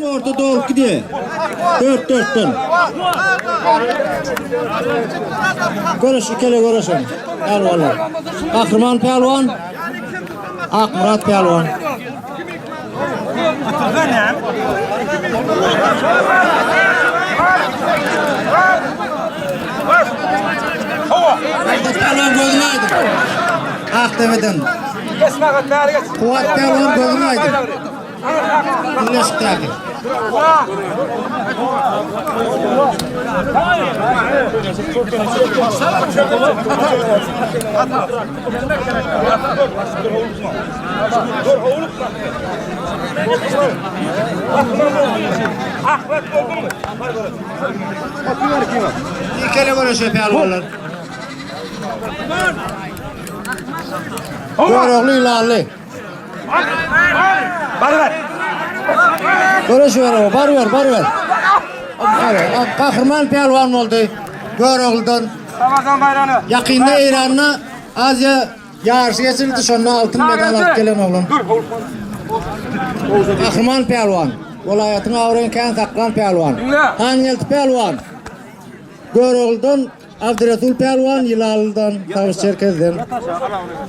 Orta dolup gidýär. Dört dörtden. Göreş ikele göreşen. Pälwanlar. Gahryman pälwan. Akmyrat pälwan. Pälwan gözüň aýdyn. Akdepeden. Kuwat pälwan gözüň aýdyn. Birleşikdäki. Ikele göreşe pälwanlar. Görogly Lally. Bar Göreşiber o, bar ber, bar ber. Gahryman pälwan boldy Göroglydan. Ramazan baýramy. Ýakynda Eýranda Aziýa ýaryşy geçirildi, şonda altyn medal alyp gelen oglan. Gahryman pälwan, welaýatyň abraýyny kän saklan pälwan. Hangeldi pälwan. Göroglydan Abdyresul pälwan Ýylalydan, Sabyş Çerkezden.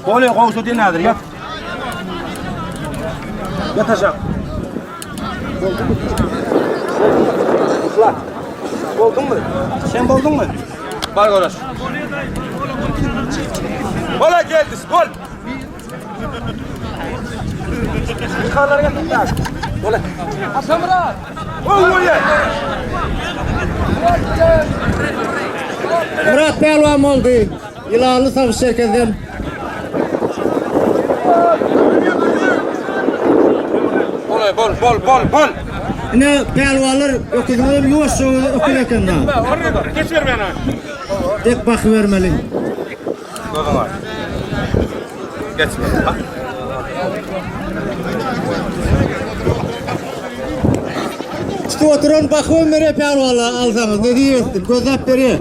Bolýa gowşut ýene häzir ýat. Ýat aşak. Bolduňmy? Sen bolduňmy? Bar göreş. Bola geldi, gol. Yukarılara getir. Bola. Atamırat. Myrat pälwan boldy. Ýylanly Sabyş Çerkezden. Bol bol bol bol bol. Ine pälwanlar öküziňem ýuwaşja öküz eken da. Geç bermän. Dek bakybermeli. Gözüň aç. Geç. Tutup oturan bakybam berýär pälwanlar alsaňyz ne diýersin gözläp berýär.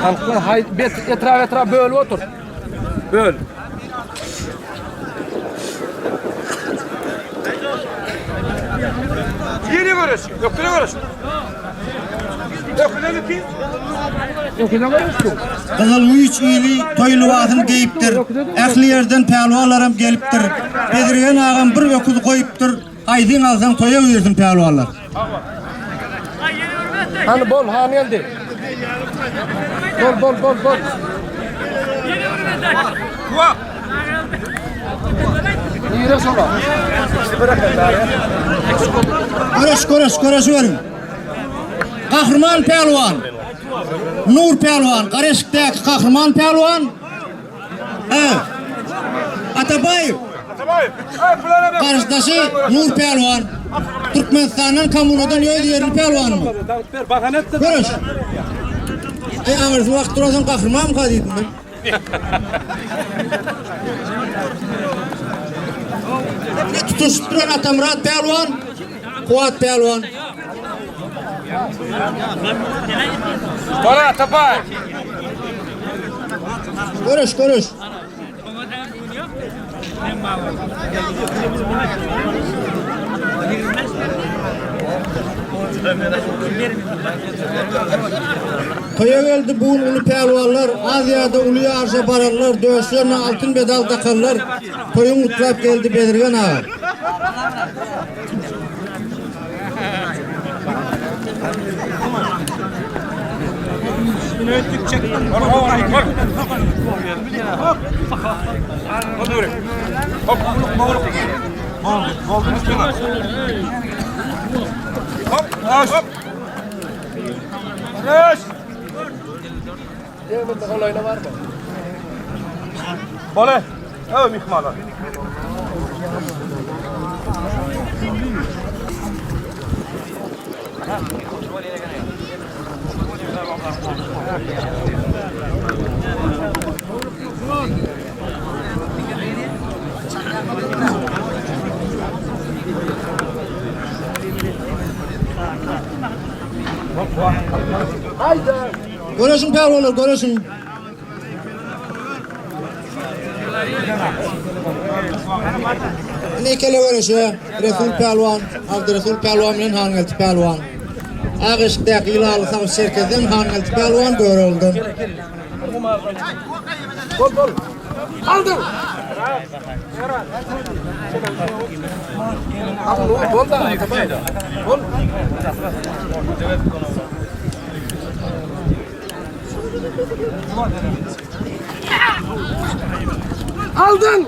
Halklar hay bet etrap etrap bölüp otur. Böl. Yeni görüş. Öküne görüş. Öküne ki. Öküne görüş. Gyzyl güýç ili toý lybasyny geýipdir. Ähli ýerden pälwanlaram gelipdir. Bezirgen agam bir öküz goýupdyr. Haýsyň alsaň toýa girsin pälwanlar. Hany bol, han geldi. Bol, bol, bol, bol. Nire sola? Göreş, göreş, göreşiberiň. Gahryman pälwan. Nur pälwan, Gareşikdäki gahryman pälwan. Hä. Atabaýew. Garşydaşy Nur pälwan. Türkmenistandan kommunadan öz ýerli pälwanymyz. Göreş. Eý aňyrsy wagt durasaň gahrymanmyka diýdim men. Tutuşyp duran Atamyrat pälwan, Kuwat pälwan. Bora Atabay. Göreş, göreş. Toýa geldi bu gün uly pälwanlar, Aziýada uly ýaryşa bararlar, döşlerine altyn medal dakarlar. Toýuň gutlap geldi Bezirgen aga. Bole. Öw mihmanlar. Göreşiň pälwanlar, göreşiň. Indi ikele göreşe Resul Pälwan, Abdyresul Pälwan bilen Hangeldi Pälwan. Ak eşikdäki Ýylaly Sagyş Çerkezden, Hangeldi Pälwan Göroglydan. Bol bol. Aldyň. Aldyň, bol da, Atabay. Bol. Aldyň.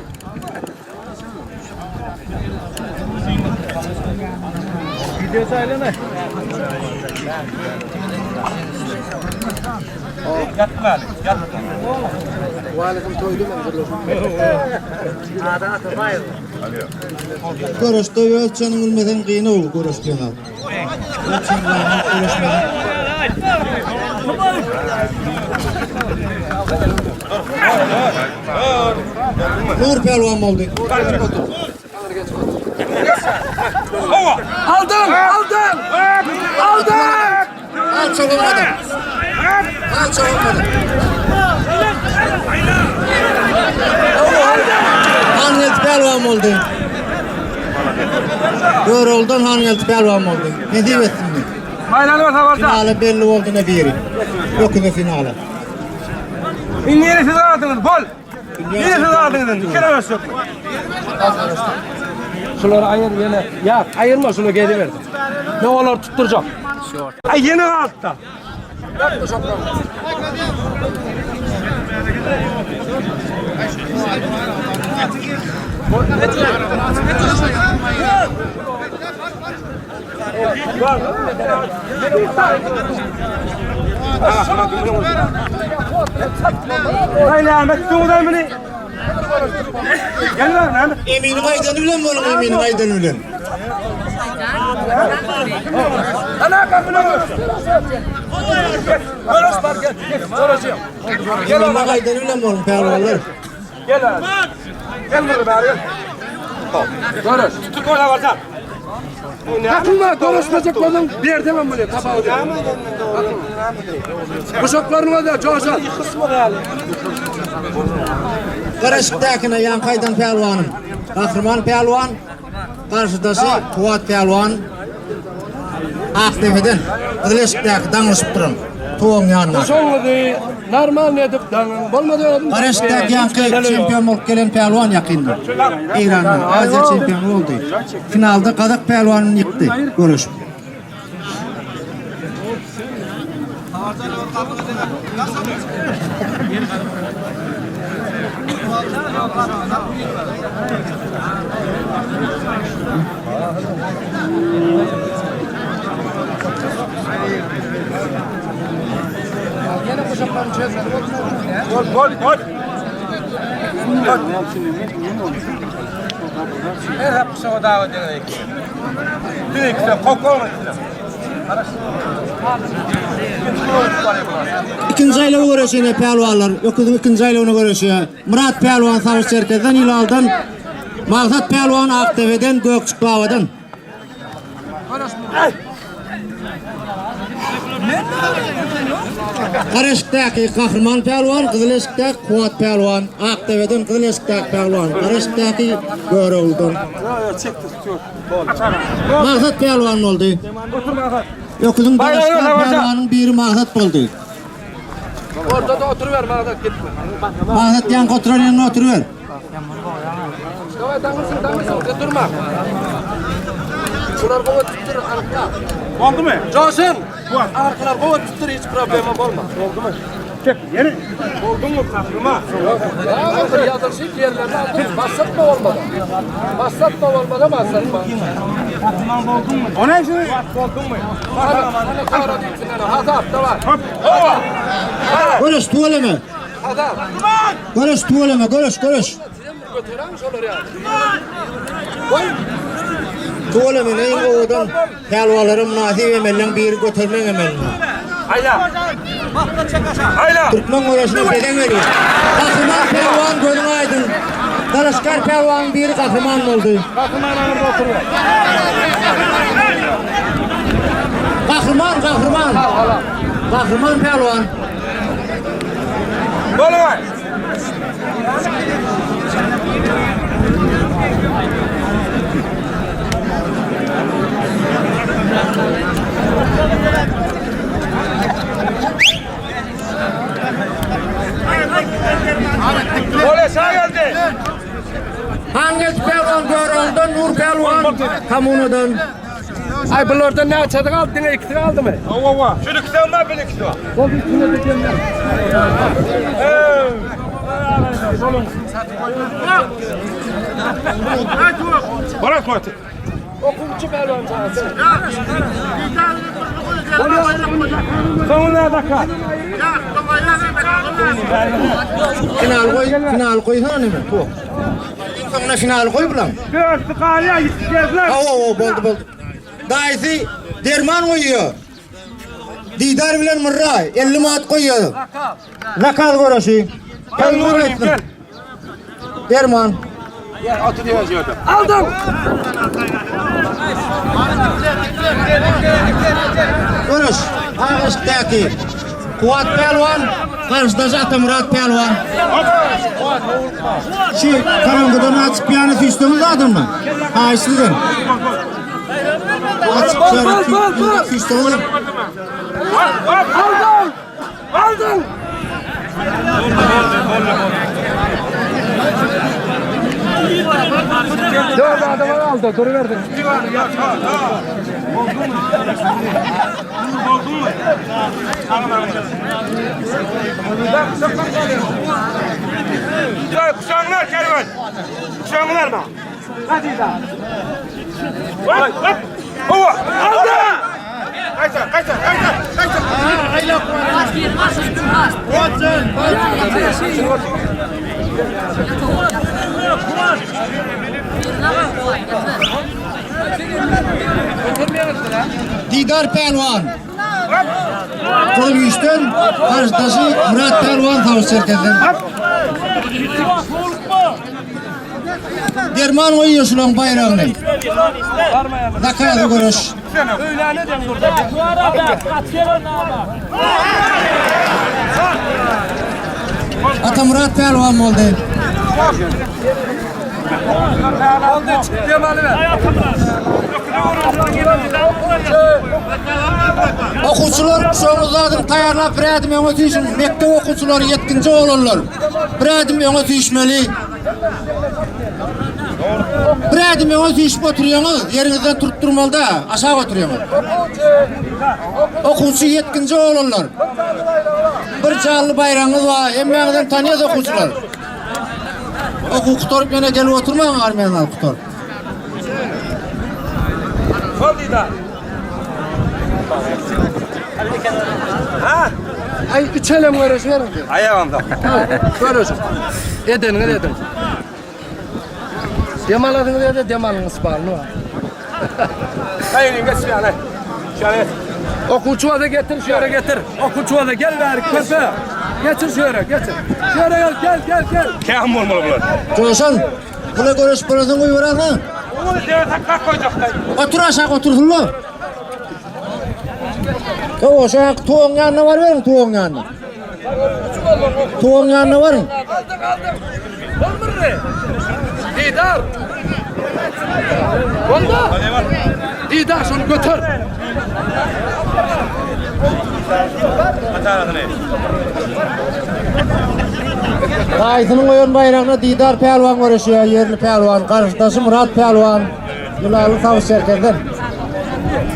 Ýatmaly, ýatma. Göreşde öz çeniň bilmeseň gynaw göreş diýen zat. Öz çeniň bilen göreşmeseň. Nur pälwan boldy. Aldın, aldın. Aldın. Alça bolmadı. Alça bolmadı. Hangeldi pälwan boldy. Göroglydan Hangeldi pälwan boldy. Nesip etsin. Maýlany var habarda. Finala belli boldy ne biri. Öküze finala. Indi ýene siz aldyňyz, bol. Ýene siz aldyňyz indi. Kere göreşjek. Şuları ayır yine. Ya ayırma şunu geri verdim. Ne olar tutturacak. Ay ýene altda. Ay näme tutuňdan meni? Gel ver näme? Eminiň aýdany bilen boluň, eminiň aýdany bilen. Ana kapına görüş. Görüş var gel. Görüşüyor. Gel Eminiň aýdany bilen boluň pälwanlar. Gel abi. Gel buraya bari gel. Görüş. Tut orada varsa. Takılma, dolaşmayacaklarının bir yerde ben bunu tabağı diyor. Kuşaklarına da coşan. Garaşykdäkine ýaňky aýdan pälwanym. Gahryman pälwan, garşydaşy Kuwat pälwan. Akdepeden Gyzyleşikdäki daňyşyp duran tuwagyň ýanyna. Soňuzy normal edip daňyň. Bolmadı öyle. Garaşykdäki ýaňky çempion bolup gelen pälwan ýakynda. Eýrandan Aziýa çempiony boldy. Finalda Gazak pälwanyny ýykdy göreşip. Yine kuşaklarını çözmedi. Gol gol gol. Her hapşa davet edeyim. Direkt kokon. İkinci aýlawy göreşine pälwanlar, öküziň ikinji aýlawyna göreşe. Murat pälwan Savaş Çerkezden Hilaldan, Maksat pälwan Akdepeden Gökçük Babadan. Garaşykdaky Gahryman pälwan, Gyzyleşikdäki Kuwat pälwan, Akdepeden Gyzyleşikdäki pälwan, Garaşykdaky Göroglydan. Maksat pälwan boldy. Öküziň Bayrağı dalaşgär savaşa. pälwanyň biri Maksat boldy. Orada da oturuver bana da gitme. Maksat ýan oturan ýerine oturuber. Davay daňılsın daňılsın de durma. Şular kuvvet tuttur arka. Oldu mu? Coşun. Arkalar kuvvet tuttur hiç problema olma. Oldu mu? Çek yeni. Oldu mu kapıma? Ya otur yazılışık yerlerine aldın. Basatma olmadan. Basatma olmadan basatma. O ne şimdi? Oldu mu? Hadi hadi Hazap da var. Göreş tuvaleme. Hazap. Göreş tuvaleme, göreş göreş. Götüren şolar ya. Koy. Tuvaleme neyin owadan pälwanlara münasip emelleň biri götermek emelini. Hayla. Hayla. Türkmen göreşine beden veriyor. Gahryman pälwan gözüň aýdyň. Dalaşgär pälwanyň biri gahryman boldy. Gahryman, gahryman. Gahryman pälwan. Gol var. Nur Pälwan kommunadan. Ay bulardan näçesi galdy? Diňe ikisi galdymy? Hawa. Şu ikisi bar, bir ikisi bar. Boldy ikisine de gelmez. Bırak koytu. Okuwçy pälwan çagasy. Sonuna dakika. Final goý, final goýsana neme? Bu. Soňuna final goý bulan. Dörtlü kalya geldiler. Hawa, hawa, boldy, boldy. Daýysy derman goýýar. Didar bilen Murra 50 manat goýýar. Zakaz göreşi. Gel Gel Nurayım gel. Derman. Aldım. Göreş. Agaçdaky Kuwat Pälwan, garşydaşy Atamyrat Pälwan. Şu karangydan açyp ýany süýşdüňiz adamlar. Haýyş sizden. Açyp Bol, bol, bol, bol. süýşdüňiz. Aldın. Aldın. Dört adama aldı. Duruverdi. Kuşağınlar kervan. Kuşağınlar mı? Hadi da. Hop hop. Hova. Aldı. Kaysa kaysa kaysa kaysa. Didar Pälwan. Kol güýçden garşydaşy Murat Pälwan savaş çerkezden. Derman goýuyor şulaň baýragyny. Zakazy göreş. Atamurat Pälwan boldy. Aldı. Çık demalı ver. Okuwçylar kuşagyňyzladyň taýýarlap bir ädim öňe süýşüň. Mekdep okuwçylary ýetginji olanlar. Bir ädim öňe süýşmeli. Bir ädim öňe süýşüp oturýaňyz, ýeriňizden turup durmaly da, aşağı oturýaňyz. Okuwçy ýetginji olanlar. Bir janly baýragyňyz bar, hemmäňizden tanýas okuwçylar. Okuw gutaryp ýene gelip oturmaň armiýaňyzy gutaryp. Sol Didar. Ha? Ay içelim göreş verin. Ayağımda. Göreş. Edin edin. Dem aladınız ya da dem alınız bağlı var. Hayır geç yani. Şöyle. Okuwçy da getir şu yere getir. Okuwçy da gel ver köpe. Getir şu yere getir. Şu yere gel gel gel gel. Kem olmalı bunlar. Joşan, bula göreş burasını goýberäň ha. Onu deve takla koyacaklar. Otur aşağı otursunlar. Yo aşağı tuğun yanına var verin tuğun yanına. Tuğun yanına varın. Aldık aldık. Olmurri. Didar. Oldu. Didar şunu götür. Daýsynyň goýan baýragyna Didar Pälwan göreşýär, ýerli Pälwan, garşydaşy Murat Pälwan, Ýylaly Savaş Çerkezden.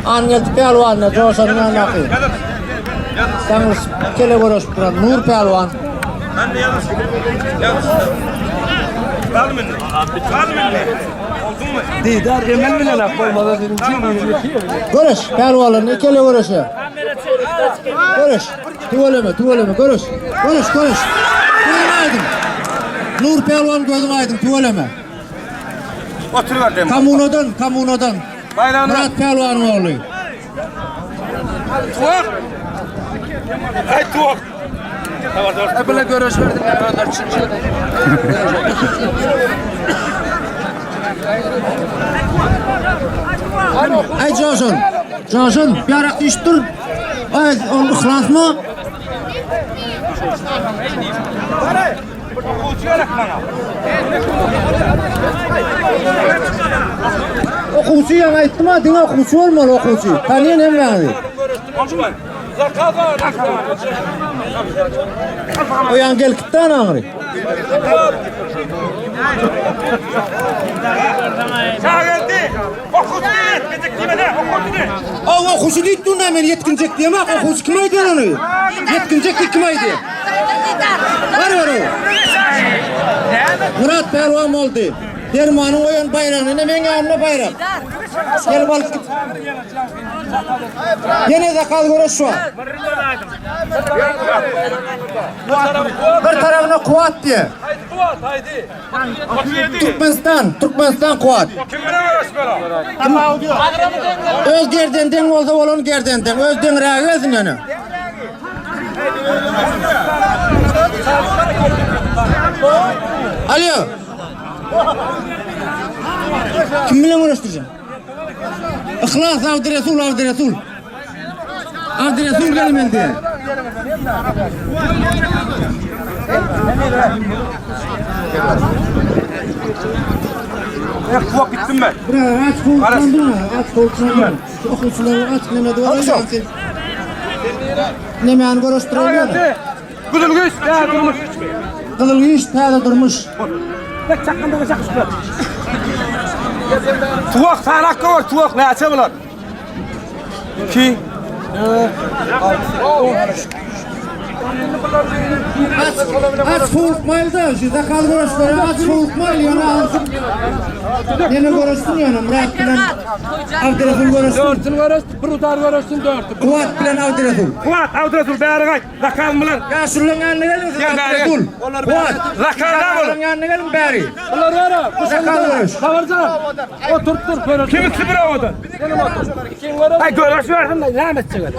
Angeldi Pälwanla Joşanyň ýanyndaky. Daňyş kele göreşip duran Nur Pälwan. Ben de yalnız. Yalnız. Kal minni. Kal minni. Oldun mu? Didar emel bilen ak koymada dedim. Göreş, pälwanlaryň ikele göreşi. Göreş. Tüweleme, tüweleme, göreş. Göreş, göreş. Gözüň aýdyň. Nur Pälwan gözüň aýdyň, tüweleme. Otur ver dem. Kamunadan, kamunadan. Bayrağını Murat Pälwanyň ogly. Tuvak. Ay tuvak. E bile göreş verdim. Önder çıkıyor. Ay Joşun. Joşun, bir arak düştür. Ay, ol yhlasmy? Okuwçy gerek bana. Okuwçy ýaňy aýtdym ha, diňe okuwçy bolmaly okuwçy. Tanýan hemmäňizi. Oldu mu? Zakat var. O ýan gel gitdi aňry. Çağır. Aw okuwçy diýip dur men ýetginjek diýemok. Okuwçy kim aýdýar ony? Ýetginjek diýip kim aýdýar? Bar bar. Murat pälwan boldy. Dermanyň goýan baýragyny ine meň ýanymda baýrak. Gelip alyp git. Ýene zakaz göreş bar. Bir tarapyna Kuwat diýe. Haýdy Kuwat, haýdy. Türkmenistan, Türkmenistan Kuwat. Kim bilen göreşmeli? Öz gerden deň bolsa bolan gerden deň, öz deňrägi gelsin ýöne. Alýo. Kim bilen göreşdirjek? Yhlas Abdyresul Abdyresul. Abdyresul gelmeli diýe. Ben kuvak gittim ben. Birader aç koltukdan durma. Aç koltukdan durma. Şu okuwçylary aç neme diýip Nemäni göreşdirýär? Gyzyl güýç, täze durmuş. Gyzyl güýç, täze durmuş. Bek çakgynda çakışlar. Tuvak sanak gör, tuvak näçe bolar? 2 4 6 10 Aç, aç soğutmaylı şu zakal göreşleri aç soğutmaylı yana alsın. Yine göreşsin yana Murat bilen Abdurresul göreşsin. Dörtün göreş, bir utar göreşsin dörtü. Kuvat bilen Abdurresul. Kuvat, Abdurresul bäri gaýt. Zakal bular. Ya şunlaň ýanyna geliň siz Gel bäri. Abdurresul. Kuvat. Zakal da Şunlaň ýanyna geliň bäri. Bular ara. Zakal göreş. Habarjan. Oturttur göreş. Kim ikisi bir owadan? Kim göreş? Ay göreş versin de näme etjek?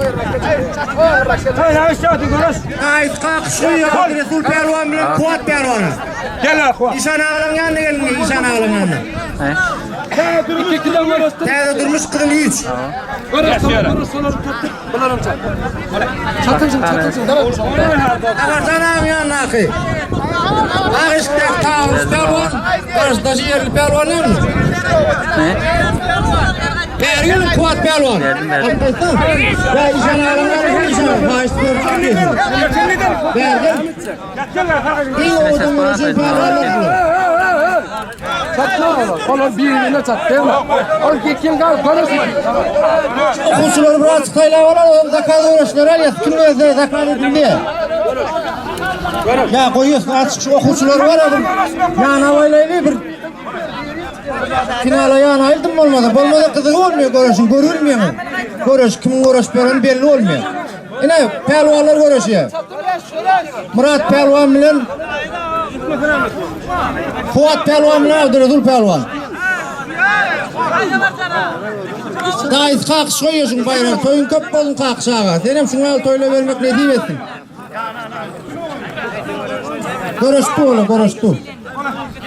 Hay näme etjek göreş? Ay kalkışıyor Abdurresul Pehlivan bilen Kuvat Pehlivanı. Gel Kuvat. İşan ağalaň ýanyna geliň, İşan ağalaň ýanyna. İki kilo göreştir. Täze durmuş gyzyl güýç. Göreş, göreş, tuttur. Bularam çat. Çatılsın, çatılsın. Agarjan ağam ýanyndaky. Ak işikdäki Tawus pälwan, garşydaşy ýerli pälwan näme? Bäri geliň Kuwat pälwan. Ýa işan ağam ýanyna işan ağam. Haýyşt görüp diýsin. Bäri gel. Iň owadan göreşen pälwanlar bular. Çatma olar. Olar birine çat, değil mi? Ol iki gal göreş. Okuwçylary biraz saýlap alar, olam zakaz göreşleri alýar. Kim özleri zakaz edin diye. Ya goýuyorsun açık şu okuwçylary bar adam. Ýana baýlaýly bir finala ýana aýdym bolmasa, bolmasa gyzygy bolmaýar göreşiň, görülmeýär. Göreş kimiň göreş bereni belli bolmaýar. Ine pälwanlar göreşýär. Murat pälwan bilen Fuat pälwan bilen Abdurresul pälwan. Daýys kakyş goýýaşyň baýrak. Toýuň köp bolsun kakyş aga. Senem şuňa ýaly toýla bermek nesip etsin. Göreşdi ola, göreşdi.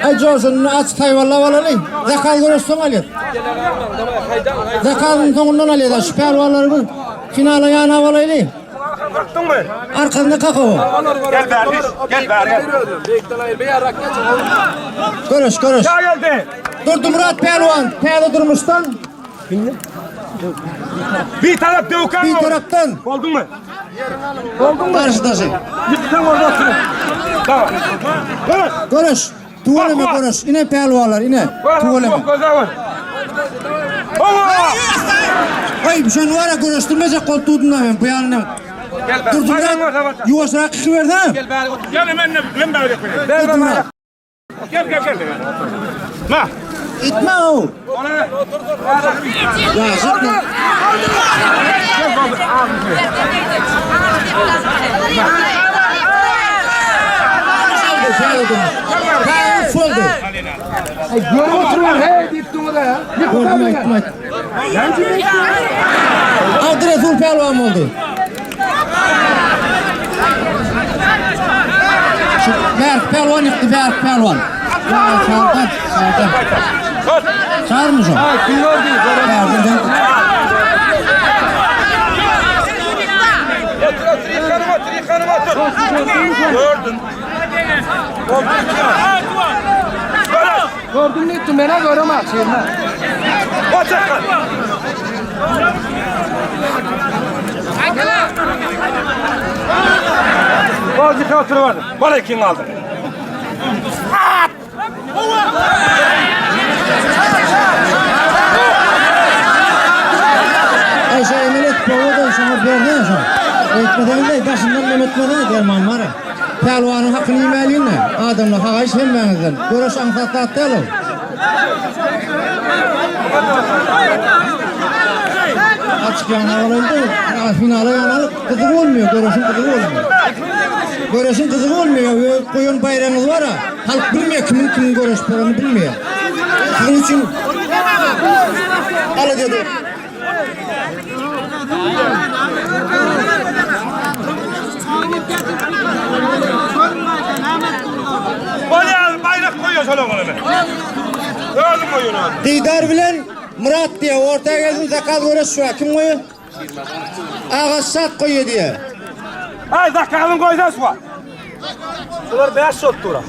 Ay Joşuny aç taýwallap alaly. Zakaz göreşseň alýar. Zakazyň soňundan alýar. Şu pälwanlary bir finala ýana alaýly. Korkdun mu? Arkasynda kaka o. Gel bäri, gel bäri gel. Beýikden aýyr, beýarrak geç. Göreş, göreş. Gel geldi. Durdy Murat pälwan, täze durmuşdan, Bir tarap döwkan. bir tarapdan Oldun mu? garşydaşy. Gitsen orada otur. Tamam. Göreş. Göreş. Tuweleme göreş. Ine pälwanlar, ine. Tuweleme. Baba! Ay sen var ya göreştirmeyecek koltuğundan ben bu yanına. Gel bäri. Durdu Murat, yuvaşrak kıkıverdi Gel bäri. Gel hemen ben bäri Durdu Murat. Gel gel gel. Ma. İtme o. Ya zaten aldı, şey oldu. Kayıp oldu. Ay görüp oturma hey deyip durma da ya. Gördüm ettim ettim. Abdurresul pehlivan oldu. Şu Berk pehlivan yıktı, Berk pehlivan. Ya sağdan, sağdan. Çağırmış o. Ay kim gördü? Berk'in Otur otur yıkanım otur yıkanım otur. Gördün. Oldu iki. Göreş. Gördüm ne ettim bana göremez. Şeyine. Otur. Bazı yıkan oturuverdim. Bana ikin aldı. Eýtmeseňiz-de, daşyndan neme etmeseňiz, derman bar-a. Pälwanyň hakyny iýmäliň-de, adamlar, hagaýyş hemmäňizden. Göreş aňsat zat däl ol. Açyk ýana bolaýdy, finala ýanalyk, gyzygy bolmaýar, göreşiň gyzygy bolmaýar. Göreşiň gyzygy bolmaýar, öz goýan baýragyňyz bar-a, halk bilmeýär kimiň kimiň göreşip baranyny bilmeýär. Siziň üçin alada edip. Bolýar, baýrak goýuň şola goýun. Özüm goýun. Didar bilen Murat diýe orta gelsin zakaz göreş şu kim goýy? Aga şat goýy diýe. Ay zakazyň goýsa şu. Şular 5 şot dura.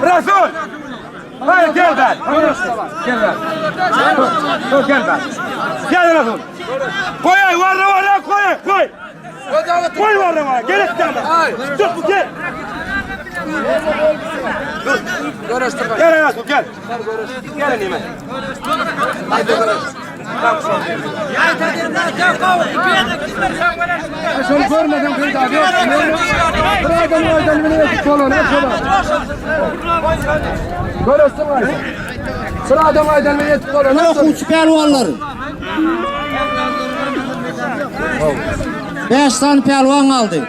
Resul! Hayır gel ben. Gel ben. Dur gel ben. Gel Resul. Koy ay varra varra koy koy. Koy varra varra gel et gel. Dur bu gel. Gel Resul gel. Gel anime. Şunu görmeden kıydı abi. Bir adam oradan bile şola ne şola. Görüşsün ay. Sıra adam aydan bile yetip kola ne şola. Okuwçy pälwanlar. 5 sany pälwan galdy.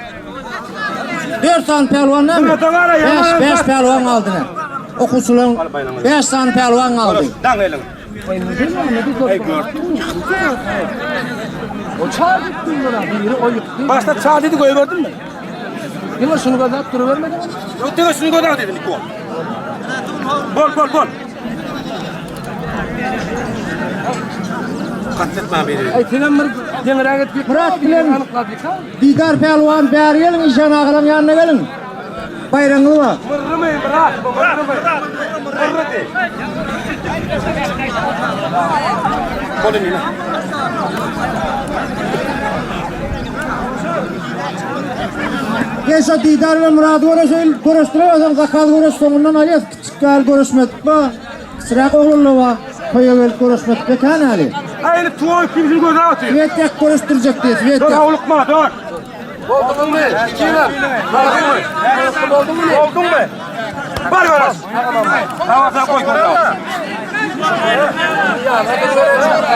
4 sany pälwan näme? 5 5 pälwan galdy. Okuwçylaryň 5 sany pälwan galdy. Daň elin. O çağ gitti buna biri o yıktı. Başta çağ dedi koyuverdin mi? Yine şunu kadar duruvermedin mi? Yok deme şunu koy dedim ilk gol. Bol bol bol. Katletme beni. Ay senem bir deňiräk et. Murat bilen Anykladyk ha. Didar pälwan bäri geliň, Işan agalaň ýanyna geliň. Baýragyňyz bar. Mırrı mı Murat? Mırrı mı? Mırrı de. Bolun yine. Geç o Didar we Murady göreşeýin, göreşdiremezem zakaz göreş soňundan alýas, kiçik gal göreşmedik ba. Kiçiräk oglanlar bar, toýa gelip göreşmedik bekan hali. Aynı tuğan kimsin gözüne atıyor. Sweet yak göreşdirjek diýe, sweet Dur yak. havlukma dur. Boldun mu? İkiyle. Boldun mu? Oldun mu? Var var. Tamam sen koy koy.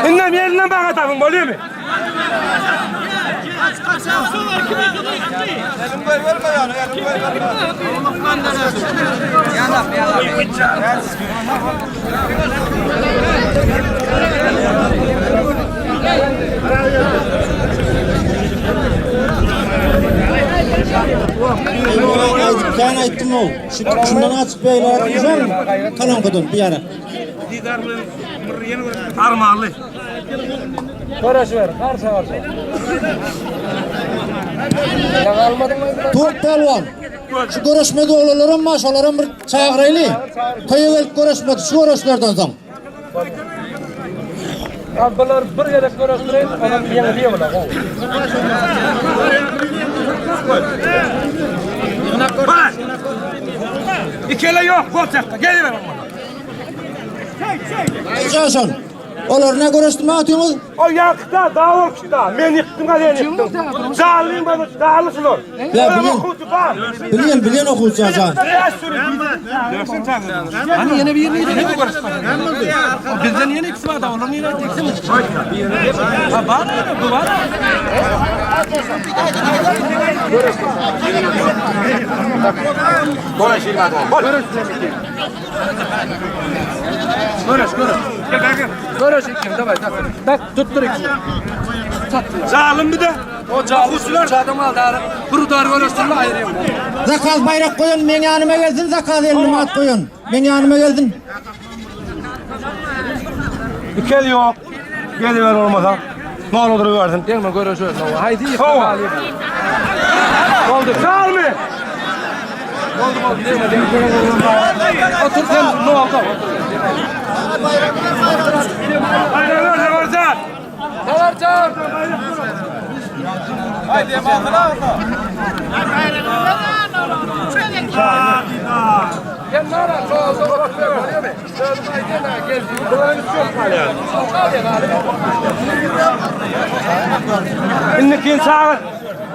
İnnem yerinden bana tapın oluyor mu? Sen aýtdym o. Şu şundan açyp beýle atmışam. Kalonkadan bir ýara. Armağanlı. Görüşver. Karşı karşı. Ya almadın mı? Türk pälwan. Şu göreşmedi oglanlaram bar, şolaram bir çagyraýly. Toýa gelip göreşmedi şu göreşlerden soň. Abi bular bir gerek görüştüreyim. Adam yeni diye bular. Bak. İki ele yok kol çakta. Geliver onunla. Joşan. Olar ne göreşdirme atıyorsunuz? O yakta, dağ okşuda. Men yıktım, ben yıktım. Zalım bana, dağlı şunlar. Ya bilin. Bilin, bilin okuwçy jan. Hani yine bir yerini yine Bizden yeni ikisi var da onların yine ikisi mi? Ha var mı? Bu var mı? Görüş görüş. Görüş ikim davay tak. Tak tuttur ikisini. Zalim bir de. O canlı adam aldı. Bir dar görüştürme ayırıyorum. Zakaz bayrak koyun, men ýanyma gelsin, zakaz elini at koyun. Men ýanyma gelsin. İki el yok. Geliver olmasa. Ne olur versin. Değil mi görüşüyoruz? Haydi Tamam. Oldu. Sağ mı? Oldu oldu. Değil mi? Değil mi? Otur sen ne oldu? Haydi ver, ver, ver. Savarcan. Indi kim çagyr?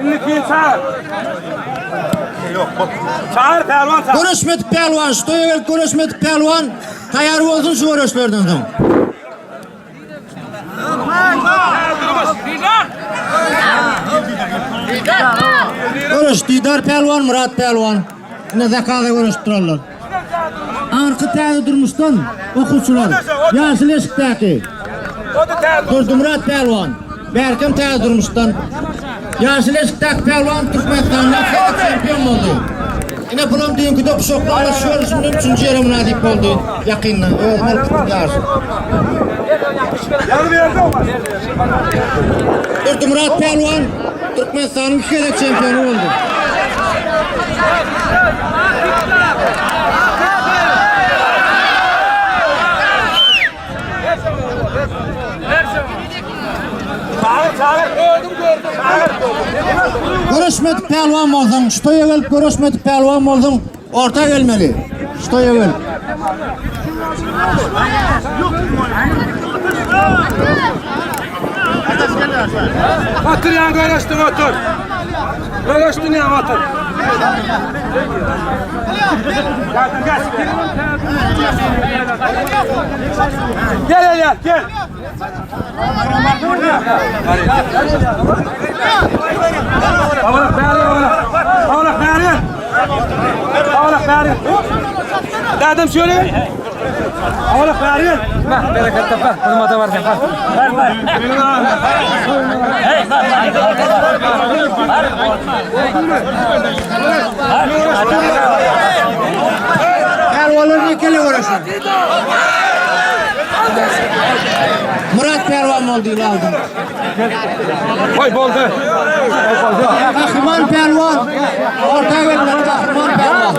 Indi kim çagyr? Çagyr pälwan çagyr. Göreşmedik pälwan, şu toýa gelip göreşmedik pälwan taýýar bolsun şu göreşlerden soň. Göreş Didar pälwan, Murat pälwan. Ine zakaza göreşip durarlar. Arky täze durmuşdan okuwçylar. Ýaşyl eşikdäki. Durdumyrat pälwan. Bärkem täze durmuşdan. Ýaşyl eşikdäki pälwan Türkmenistanda çempion boldy. Ine bulam düýnki dopuşaklarla şu görüşünde üçünji ýere mynasyp boldy. Ýakynda özüm alyp gitdim ýaryşy. Durdumyrat pälwan Türkmenistanyň iki gezek çempiony boldy. Göreşmedik pälwan bolsaň, şu toýa gelip göreşmedik pälwan bolsaň, orta gelmeli. Şu toýa gelip. Otur yan göreştin otur. Göreştin yan otur. Gel gel gel gel. Avalak bäri avalak. Avalak bäri. Avalak bäri. Dadam şöyle. Avalak bäri. Bak bereket tapa, hızmata var sen. Ver ver. Hey bak Pälwanlar nekele göreşer. Murat pälwan boldy ýyl aldy. Koy boldu. Gahryman pälwan. Orta gelmeli Gahryman pälwan.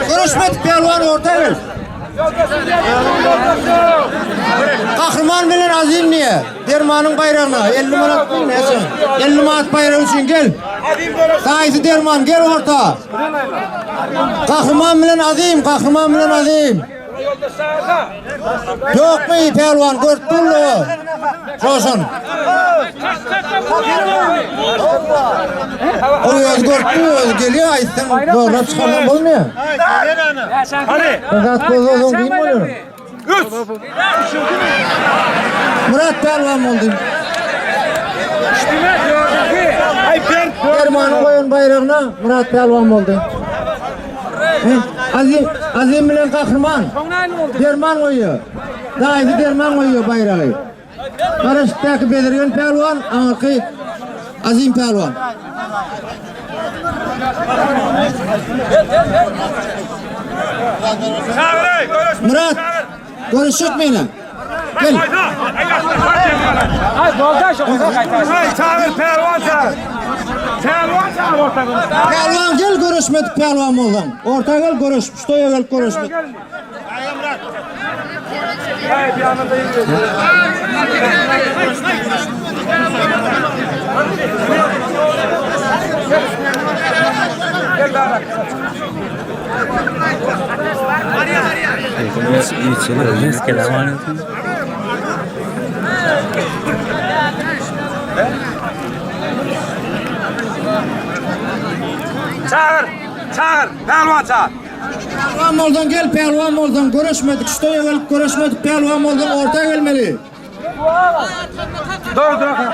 Görüşmedik pälwan orta gel. Gahryman bilen Azim niye? Dermanyň baýragyna 50 manat mı näçe? 50 manat baýragy üçin gel. Daýysy Derman gel orta. Gahryman bilen Azim, Gahryman bilen Azim. Ýokmy pälwan görüp durly. Joşun. O öz görüp dur, öz geliyor aýtsaň zorlap çykarman bolmaýar. Hadi. Zat bozulsun kyn bolýar. Üç. Murat pälwan boldy. Ay ben. Dermanyň goýan baýragyna Murat pälwan boldy. He, Azim, Azim bilen Gahryman. Derman goýuyor. Daýysy derman goýuyor baýragy. Garaşykdaky Bezirgen pälwan, aňyrky Azim pälwan. Çağır ey. Görüş. Murat, görüşük meni. Gel. Ay bolda şu kaytar. Ay çağır pehlivan çağır. Pehlivan çağır ortadan. Pälwan gel görüşmedik pälwan bolsaň. Orta gel görüş, ştoýa gel görüşmek. Ay bir yanında yürüyor. Gel daha. Çağır. Çağır. Pehlivan çağır. Pälwan bolsaň gel, pälwan bolsaň görüşmedik, ştoýa gelip görüşmedik pälwan bolsaň orta gelmeli. Doğru doğru.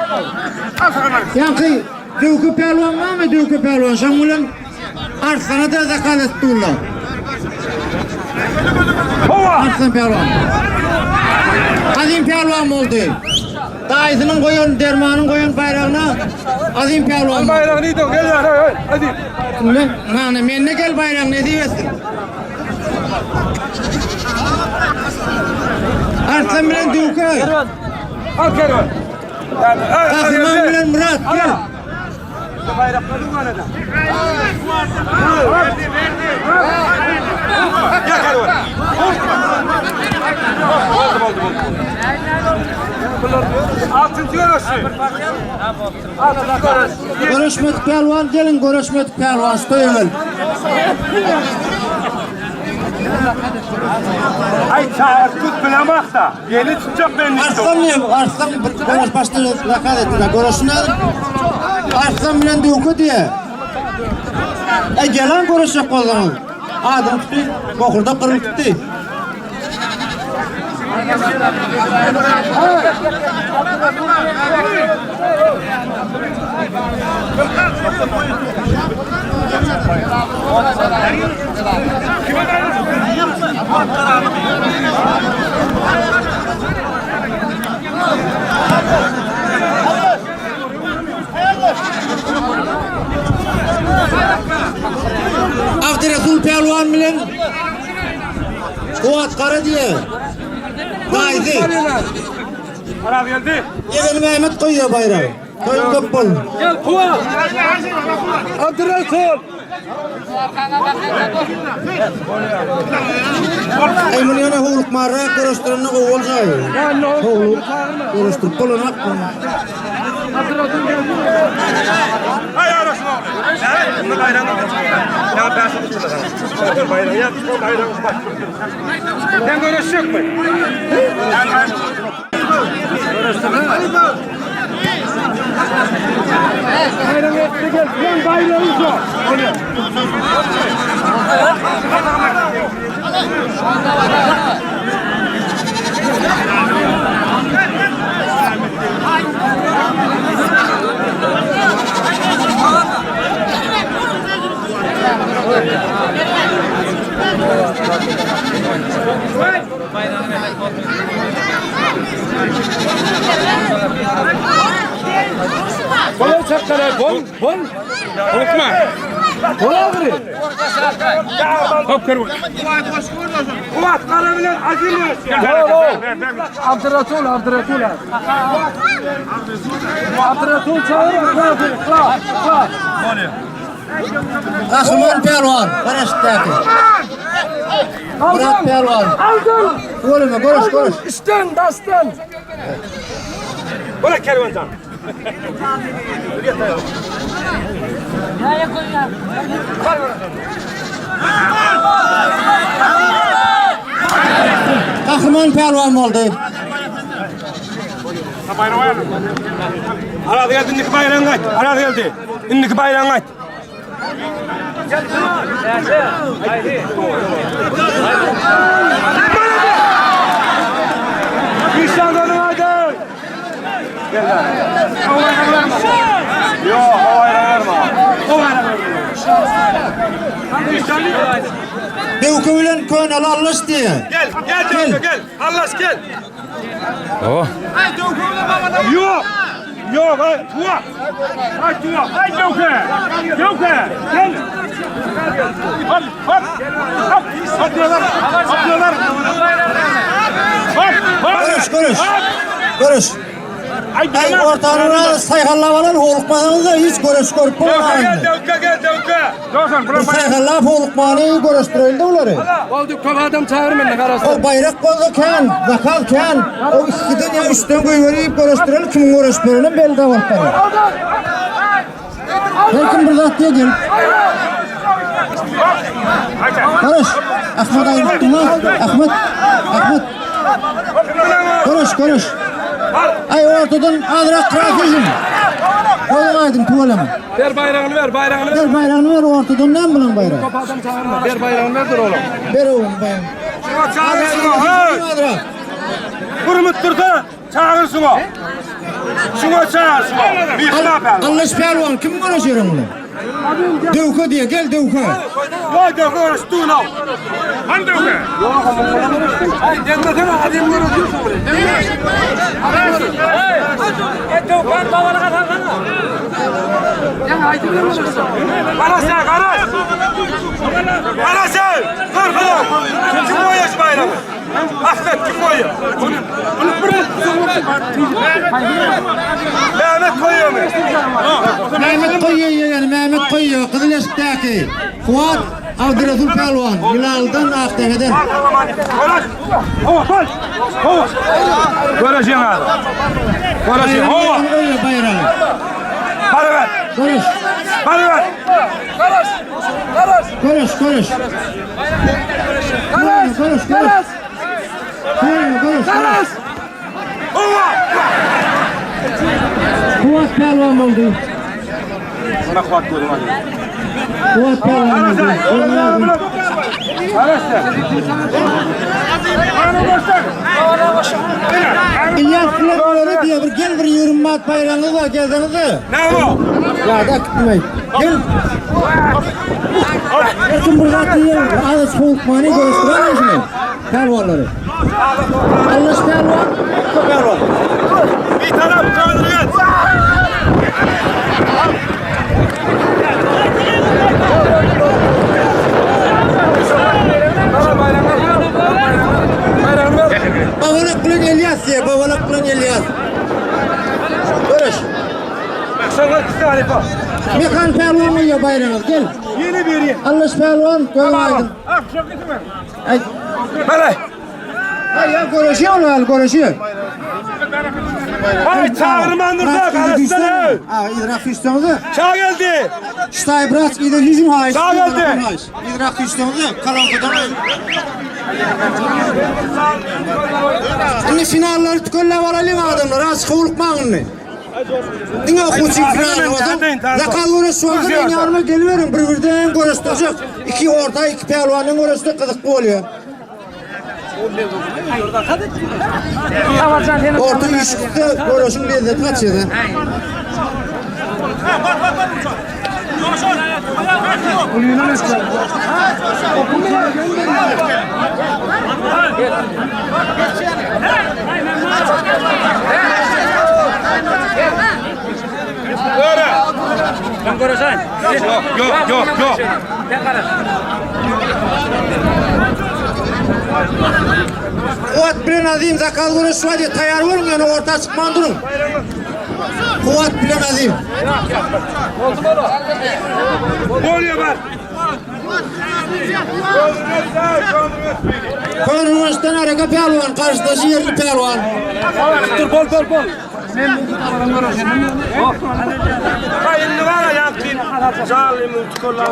Ýaňky Döwke pälwan barmy Döwke pälwan? Şoň bilen Arslana da zakalet durlar. Hova. Arslan pälwan. Azim pälwan boldy. Daýysynyň goýan, dermanyň goýan baýragyna Azim pälwan. Bayrağını yedin. Gel lan. Hey, hadi. Men, nane, men ne gel baýragyny ne diýesin? Arslan bilen Döwke. Al kervan. Gahryman bilen Murat gel. Bayrakları var da. Gel kervan. Oldu oldu oldu. Altynjy göreşi. Altynjy göreş. Göreşmedik pälwan geliň, göreşmedik pälwan şu toýa gelip. Ay çağır tut bilemez da. Yeni tutacak ben Arslan diýen, Arslan bir göreş başda zakaz etdiler. Göreşini Arslan bilen Döwke diýe. E gelen göreşjek bolsaňyz. Adyny tutdy, bokurdak gyrylyp gitdi. Abdyresul pälwan bilen Kuwat Gara diýe. Daýzy. Araz geldi. Ýegen Mehmet goýýar baýragy. Toýuň köp bolsun. Gel Kuva. Abdurrasul. Eý muny ýöne howlukmarrak göreşdirende gowy boljaý. Howluk göreşdirip bolanok. Ay arasın oğlu. Evet, bunu bayrağını Ya ben sana tutacağım. Bayrağı ya, bayrağı bak. Sen göreşecek mi? Bayrağı etti gel. Sen bayrağı sor. Bol çakara bol bol. Korkma. Bol ağrı. Hop kır. Kuvat kara bilen azim Bol Abdurrasul Abdurrasul. Abdurrasul çağır. Kla kla kla. Gahryman pälwan, Garaşdäki. Murat pälwan. Aldın. Göreme, göreş, göreş. İşten dastan. Bırak kervancan. Gahryman pälwan boldy. Araz geldi, indiki bayrağını aç. Araz geldi. İndiki bayrağını aç. Nişanlanın hadi. Gel lan. Yok, o bayrağı verme. O bayrağı verme. Nişanlı. Döwke bilen Köneli Allaş diýe. Gel, gel Dövke gel. Allah gel. Oh. Yok. Yok, ay, tuva. Ay tuva. Ay Dövke. Dövke. Gel. Hop, hop. Hop. Hop diyorlar. Hop diyorlar. Hop, hop. Görüş, görüş. Hop. Görüş. Ay, Ay bilmem. ortanyna saýhallap alan howlukmasaňyz hiç göreş görüp Dövke gel, bolmaýyn. Dövke gel, Dövke. Dövken, Bir saýhallap howlukmany göreşdireýin olary. Oldu köp adam çağır beni karasın. O baýrak bolsa kän, zakal kän. O ikiden ýa üçden goýberip göreşdireli kimiň göreşmerini belli de bolup barýar. Her kim bir zat diýe gelip. Görüş. Ahmet aýypdyma. Ahmet. Ahmet. Görüş, görüş. Ay ortadan azrak rasizm. Goýuň aýdyň tuwalama. Ver bayrağını ver bayrağını ver. Ver baýragyny ver ortadan näme bilen baýrak? Köp adam çağırma. Ver bayrağını ver dur oğlum. Ver oğlum bayrağını. Şuna çağır şuna. Hey. Azrak. Kurumut durdu. Çağır şuna. Şuna çağır şuna. Bir ne Allaş pälwan kim göreşýär bunu? Döwke diýe gel döwke. Vay Dövke uğraştı ona. Hani Dövke? Ay gelmesene adam görüyorsun burayı. Kara sen kara. Kara sen. Dur dur. Kim koyuyor şu bayrağı? Ahmet kim koyuyor? Mehmet koyuyor mu? Mehmet koyuyor yani Mehmet koyuyor. Kızıl Eşik'teki. Fuat. Abdyresul pälwan, Ýylaldan, Akdepeden. Hova, bol. Hova. Göreşiň abi. Göreşiň. Hova. Baýragyny baýragy. Hadi ver. Göreş, Hadi ver. göreş, göreş. Göreş, göreş, göreş. Göreş, göreş, göreş. Hova. Kuwat pälwan boldy. Buna kuvat koydum hadi. Kuwat pälwan boldy. Görmeýärdim. İlyas bilen olary diýe bir gel bir 20 manat baýragyňyz bar gelseniz. Ne bu? Ya da gitmeý. Gel. Erkin bir zat diýen, az soğukmany görüşdüren şunu. Pälwanlary. Allaş pälwan, pälwan. Bir taraf kaldırın. Babalak bilen Elias diye, babalak bilen Elias. Görüş. Sonra kısa halifa. Mekan pälwan goýýar baýragyňyz, gel. Yeni bir yeni. Allaş pälwan, gözüň aýdyn. Ay, Böyle. ay ya görüşüyor ol, görüşüyor. Ay çağırmandır da karıştırın. Ha, idrak üstüňizi. Çağ geldi. Ştaý brat ide hüjüm haýyş. Sağ geldi. Idrak üstüňizi, kalonkadan. Indi finallary tükellep alalyň adamlar, az howlukmaň indi. Diňe okuwçy finaly bolsa, zakal göreş bolsa men ýanyma geliberiň, bir birden göreşdirjek. Iki orta, iki pälwanyň göreşde gyzykly bolýar. Orta üçlükde göreşiň lezzeti gaçýar. Öyle. Yok yok yok yok. Kuwat bilen Azim zakal göreş var diye taýar boluň, ýöne orta çykman duruň. Kuwat bilen Azim. Oluyor bak. Köneürgençden Araka pälwan, garşydaşy ýerli pälwan. Dur bol bol bol. Hayırlı var ya yaktın. Zalim tukorlar.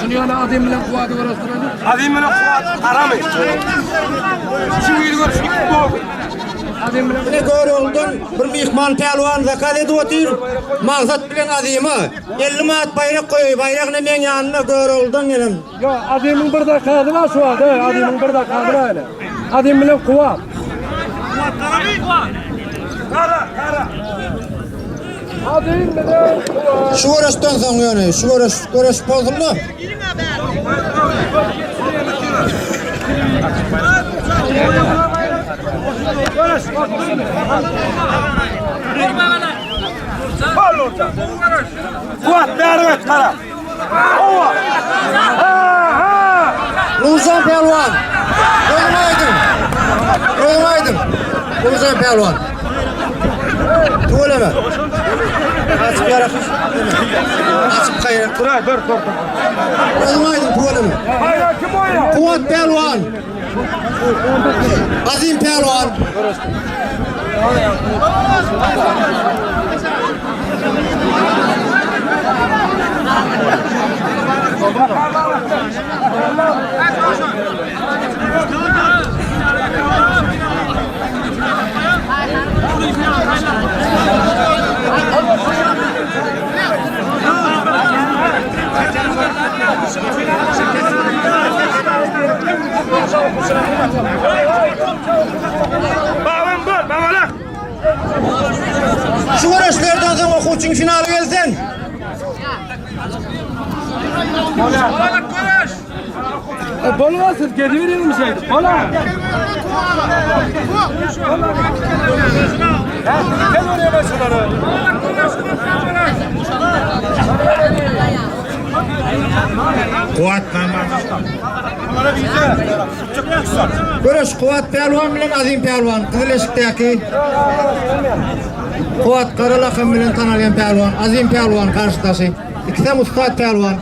Şunu yana adım bilen kuvadı görüştürelim. Azim bile kuvat aramayız. Şu yıl görüşük bu. Ine Görogludan bir myhman pälwan zakaz edip otyr. Maksat bilen Azima 50 manat baýrak goýup, baýragyny meň ýanyna Görogludan gelen. Ya adımın bir dakikadı var şu anda. Adımın bir dakikadı var öyle. Adım bilen kuvat. Kara kara. Adım bilen kuvat. Şu göreşden soň ýöne, şu göreş göreş bozuldy. Bal orta. Kuvat yardım et kara. Ova. Ha ha. Nurjan pälwan. Gözüň aýdyň. Gözüň aýdyň. Nurjan pälwan. Tüweleme. Açyp ýarak. Açyp gaýra. Dur dur dur. Gözüň aýdyň tüweleme. Hayır kim o ya? Kuwat pälwan. Azim pälwan. Babam bul babalak. Şu göreşlerden soň okuwçyň finaly gelsin. E, bol olsun geri verelim şey. Bola. Gel oraya ben şunları. Kuwat Göreş Kuwat pälwan bilen Azim pälwan Gyzyleşikdäki Kuwat Gara lakam bilen tanalýan pälwan, Azim pälwan garşydaşy. Ikisem ussat pälwan.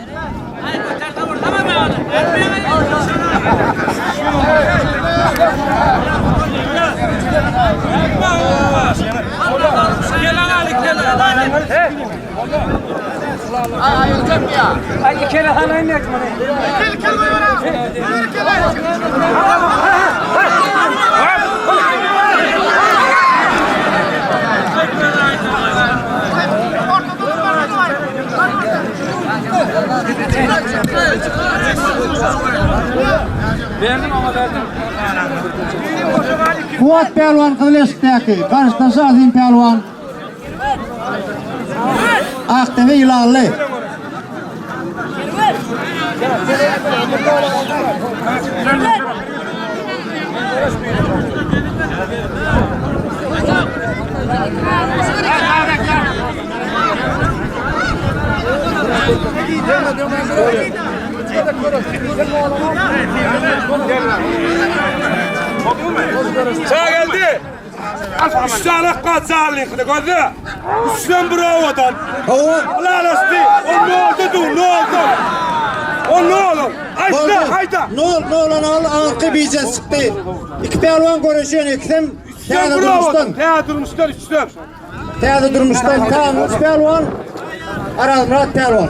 Kuwat pälwan Gyzyleşikdäki, garşydaşy Azim pälwan Akdepe Ýylanly. Sağ geldi. Üç tane kaçarlıklı gözü. Üçten bir ovadan. Hawa. Lalasty. O ne oldu dur ne oldu? O ne oldu? Hayda hayda. Nol nolan al anky bije çykdy. Iki pälwan göreşýän ikisem Üçten täze bir ovadan. durmuşdan. Täze durmuşlar üçten. Täze durmuşdan Taňňyç pälwan, Arazmyrat pälwan.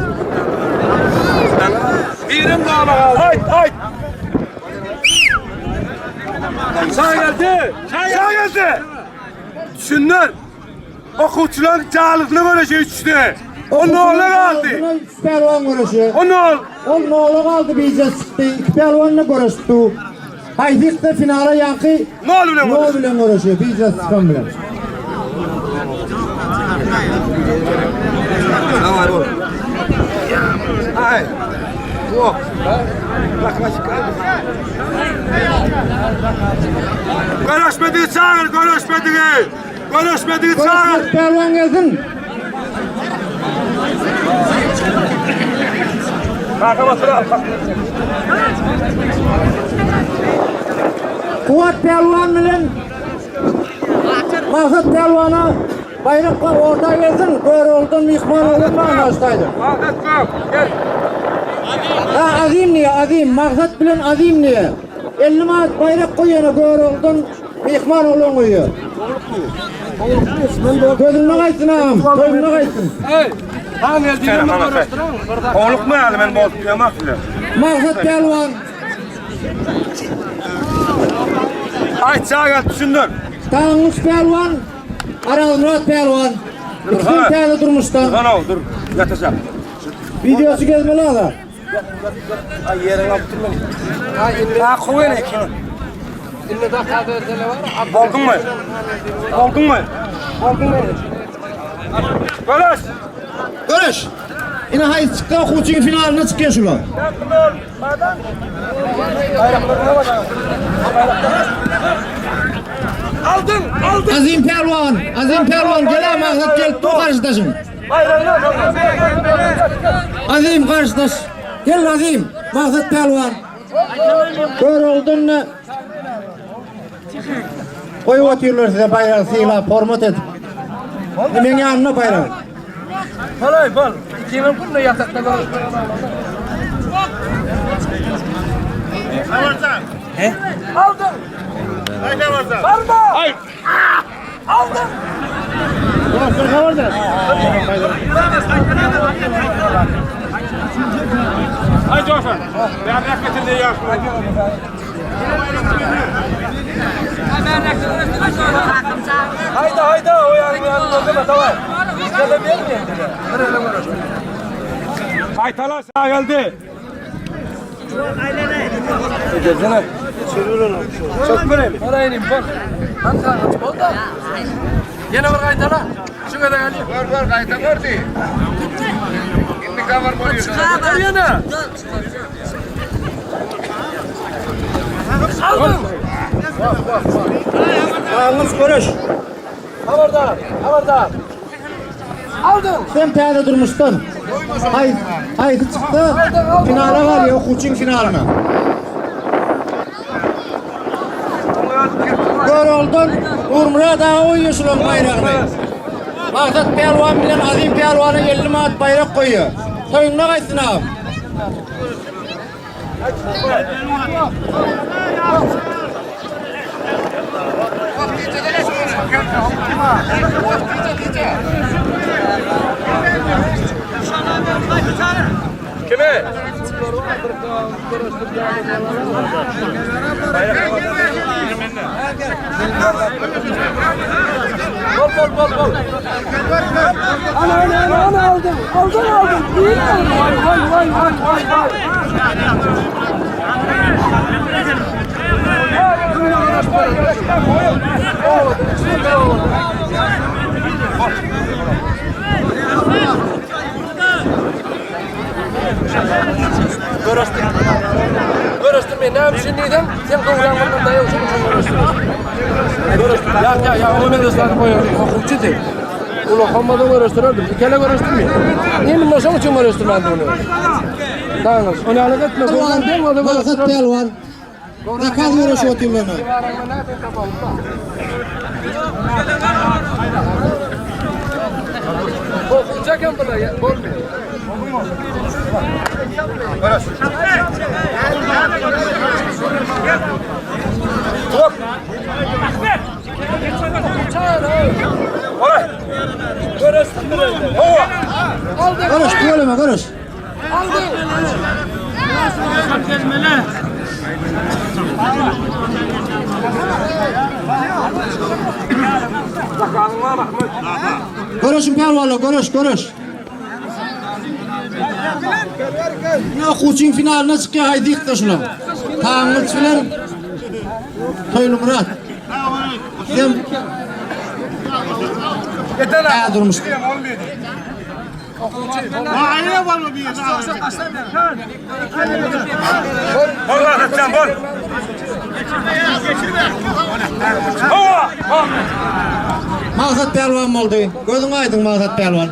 Birim dağla Hayt hayt. Sağ geldi. Sağ geldi. Düşünler. Okuwçylar jalykly göreşe üçte. O ne ola galdy? Üç pälwan göreşýär. O ne ol? Ol nola galdy bije çykdy. Iki pälwanla göreşdi. Haýsy finala ýaňky Ne ol bilen nol bilen göreşýär, bije çykan bilen. Görüşmediği çağır, görüşmediği. Görüşmediği çağır. Görüşmek pälwan gelsin. Kuwat pälwan bilen Maksat pälwana baýrak var orta gelsin. Göroldan myhman bolan başlaýdy. Gel. Ha Azim niye Azim Maksat bilen Azim niye? 50 manat bayrak koyana Göroldan myhman olan koyuyor. Gözüne gaýtsyn ağam, gözüne gaýtsyn. Oğluk mu yani ben bol tutuyorum bile. Maksat pälwan Ay çağ gel düşündür. Taňňyş pälwan, Arazmyrat pälwan. İkisi täze durmuşdan. Lan ol dur. Yatacağım. Videosy gezmeli ada. Ay yerin yaptın beni. Ha koyun ekini. Boldun mu? Boldun mu? Boldun mu? Görüş. Görüş. Ine haýsy çyksa okuwçyň finalyna çykýar şular. Aldın, aldın. Azim Pälwan, Azim Pälwan gel maksat gelip dur garşydaşyň. Azim garşydaş. Gel Azim, Maksat Pälwan. Gör oldun ne? Goýup otyrlar size baýragy sylap, hormat edip. Meň ýanymda baýrak. Kolay bol. İkimin günde yatakta bol. Aldın. Varma. Hayır. Aldın. Hay Coşan. Ben raketini yapma. Hayda hayda o yani yani o tamam. Gelebilir miyim? Haytalar sağ geldi. Gelsene. Çok böyle. Oraya bak. Hamza oldu. Yine bir kaytala. Şu kadar geliyor. Var var kayta var di. İntikam var Çıkar yine. Aldın. Taňňyş görüş. Havardar, havardar. Aldın. Sen täze durmuşdan. Hay, haýsy çyksa finala galýar, okuwçyň finalyna. Gör oldun, Nurmyrat ağa goýuyor şularyň baýragyny. Maksat Pälwan bilen Azim Pälwana 50 manat baýrak goýuyor. Toýuna gaýtsyn ağam. Kime? Bol bol bol bol. Ana ana ana ana aldım. Aldın aldın. İyi aldın. Vay vay vay vay vay vay. Görüştür. Görüştürmeyin. Ne yapayım şimdi dedim? Sen kıvranmandan dayı olsun. Görüştür. Görüştür. Ya ya ya onu ben de sana koyuyorum. Hukukçu değil. Ula hammadan görüştürürdüm. Bir kere görüştürmüyor. Niye bundan sonra için görüştürmem bunu? Tamam. Onu alıp etme. Pälwan, Değil mi? O da Maksat görüştürür. pälwan. Nakal göreşip otyrlar. Hukukçu kim bunlar? Bolmuyor. Görüş, tüweleme görüş. Görüşün pälwanlar, görüş, görüş. Ne okuwçyň finalyna çykýar haýdy ýykdy şular. Taňňyç bilen Toýly Murat. Sen Ä durmuş. Bol lan sen bol. Hova! Maksat pälwan boldy. Gözüň aýdyň Maksat pälwan.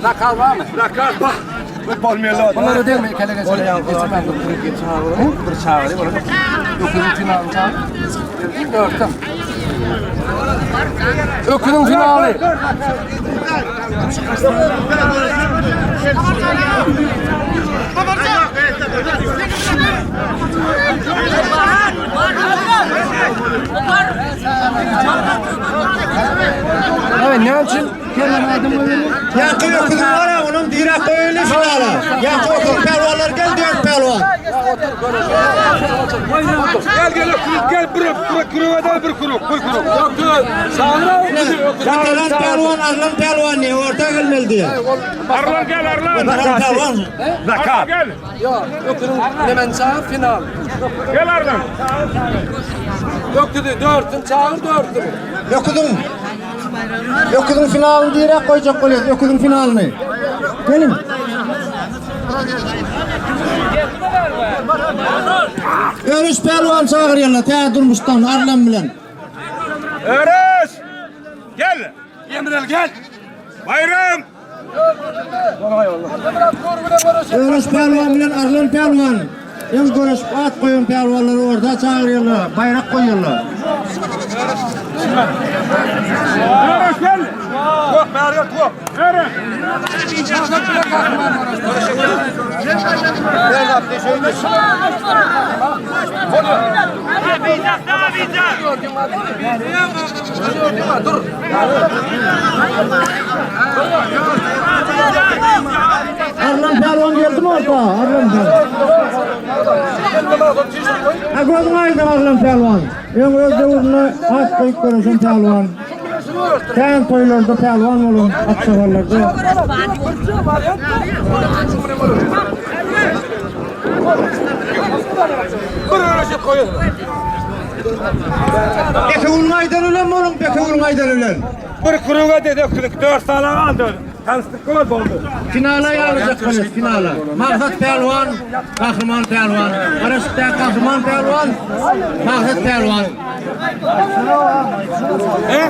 Nakal var mı? Nakal bak. Bolmaýar. Bunları değil mi? Kele geçelim. Geçmem. Bir çağırayım. Öküzün finalini çağır. Dörtüm. Öküzün finali. Evet ne için? Kendine adım Ýaňky öküziň bar ya, onuň direk goýuly finala. Ýaňky öküz pälwanlar gel dört pälwan. Gel gel öküz gel bir bir kuru bir kuru bir kuru. Öküz. Sağına öküzü. Öküz. Veteran pälwan, Arlan pälwan ne orta gelmeli diye. Arlan gel Arlan. Veteran pälwan. Nakal. Gel. Yok. Öküzün hemen çağır final. Gel Arlan. Öküzü dörtün çağır dörtün. Öküziň Öküziň finalyny direk goýjak bolýar, öküziň finalyny. Geliň. Örüş pälwan çagyrýarlar, tä durmuşdan Arlan bilen. Örüş. Gel. Emrel gel. Bayram. Örüş pälwan bilen Arlan pälwan. Öň görüşüp at goýan pälwanlary orta çagyrýarlar, baýrak goýýarlar. Örüş gel. Yok bari yok. Örüş. Arlan pälwan geldi mi orta? Arlan pälwan. Ha gözüň aýdyň Arlan pälwan. Öň öz döwründe at goýup görüşen pälwan. Kän toýlarda pälwan bolan at çaparlarda. Bir örüşü koyun. Bekewüliň aýdan ölen boluň, Bekewüliň aýdan ölen. Bir kuruga dedi öküzük dört sala aldı. Tanıştık gol boldu. Finala ýalyjak bolýar, finala. Maksat pälwan, Gahryman pälwan. Garaşykda Gahryman pälwan, Maksat pälwan. He?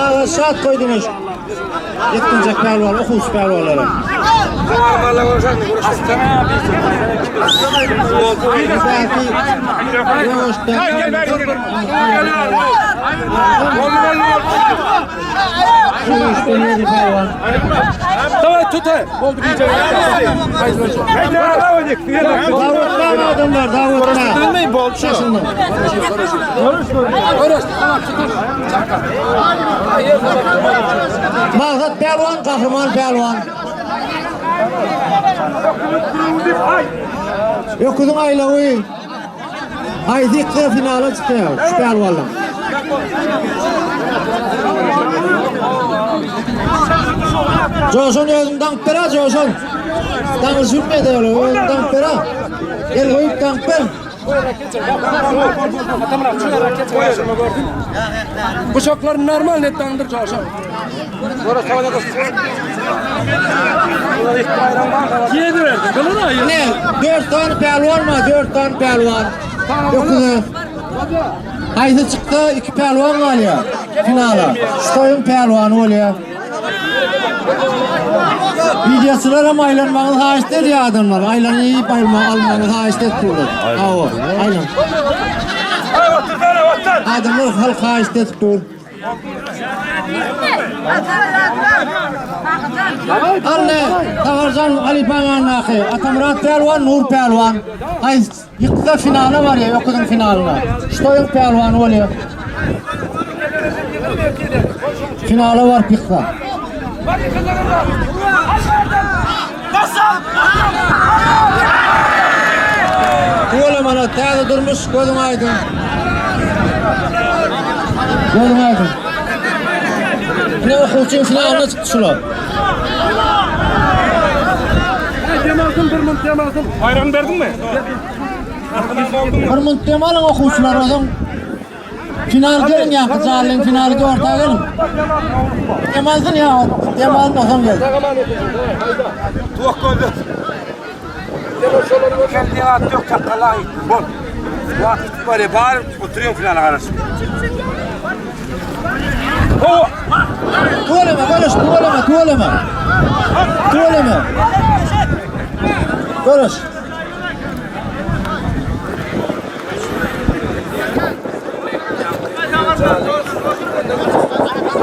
Aga şat koydunuz. Yetkinjek pälwan, okuwçy pälwanlara. Daway tut hey. Boldy gije. Dawutdan adamlar, Dawutdan. Boldy. Şaşındım. Görüş. Tamam tut. Çakka. Maksat pälwan, kahraman pälwan. Öküzüň aýlawy. Haýsy ýyksa finala çykýar şu pälwanlar. Joşan özüň daňyp ber ha Joşan. Daňyş ýürmedi öyle özüň daňyp ber ha. El goýup daňyp ber. Bıçaklar normal net daňdyr Joşan. Yedi verdi. Kılın ayı. Ne? Dört tane pälwan var, dört tane pälwan. Öküzü. Haýsy çyksa iki pälwan galýar finala. Ştoýuň pälwany bolýar. Videoçylar hem aýlanmagyny haýyşt edýär adamlar. Aýlanyp aýlanma almagyny haýyşt edip durlar. Hawa, aýlan. Adamlar halk haýyşt edip dur. Alle, Tagarjan Halypaň ýanyndaky Atamyrat pälwan, Nur pälwan. Haýsy ýyksa finala barýar, öküziň finalyna. Ştoýuň pälwany bolýar. Finala baryp ýyksa. Tüweleme täze durmuş gözüň aýdyň. Gözüň aýdyň. Ne okuwçyň finalyna çykdy şular. Demalsın bir munt demalsın. Bayrağını verdin mi? Bir munt dem alyň okuwçylar özüň. Final gelin ýa jalyň finaly orta gelin. Dem alsyn ýa, dem almasaň gel. Tuvak koydu. Kendine at yok çakala Bol. Vakit var ya bağır oturuyorum finale karşı. Oo. Tüweleme, görüş, tüweleme, tüweleme. Tüweleme. Görüş.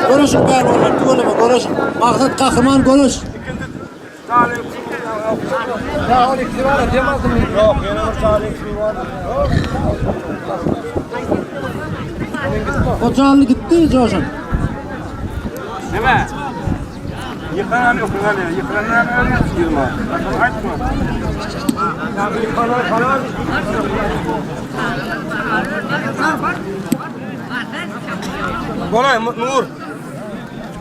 Görüşün pälwanlar, tüweleme, görüşün. Maksat kahraman görüş. Ya 12 var demalsın. Yok yine bir tane eksiği var. O canlı gitti Coşun. Değil mi? Yıkanan yok, yıkanan yok. Yıkanan yok, yıkma. Açma. Yıkanan falan. Kolay Nur.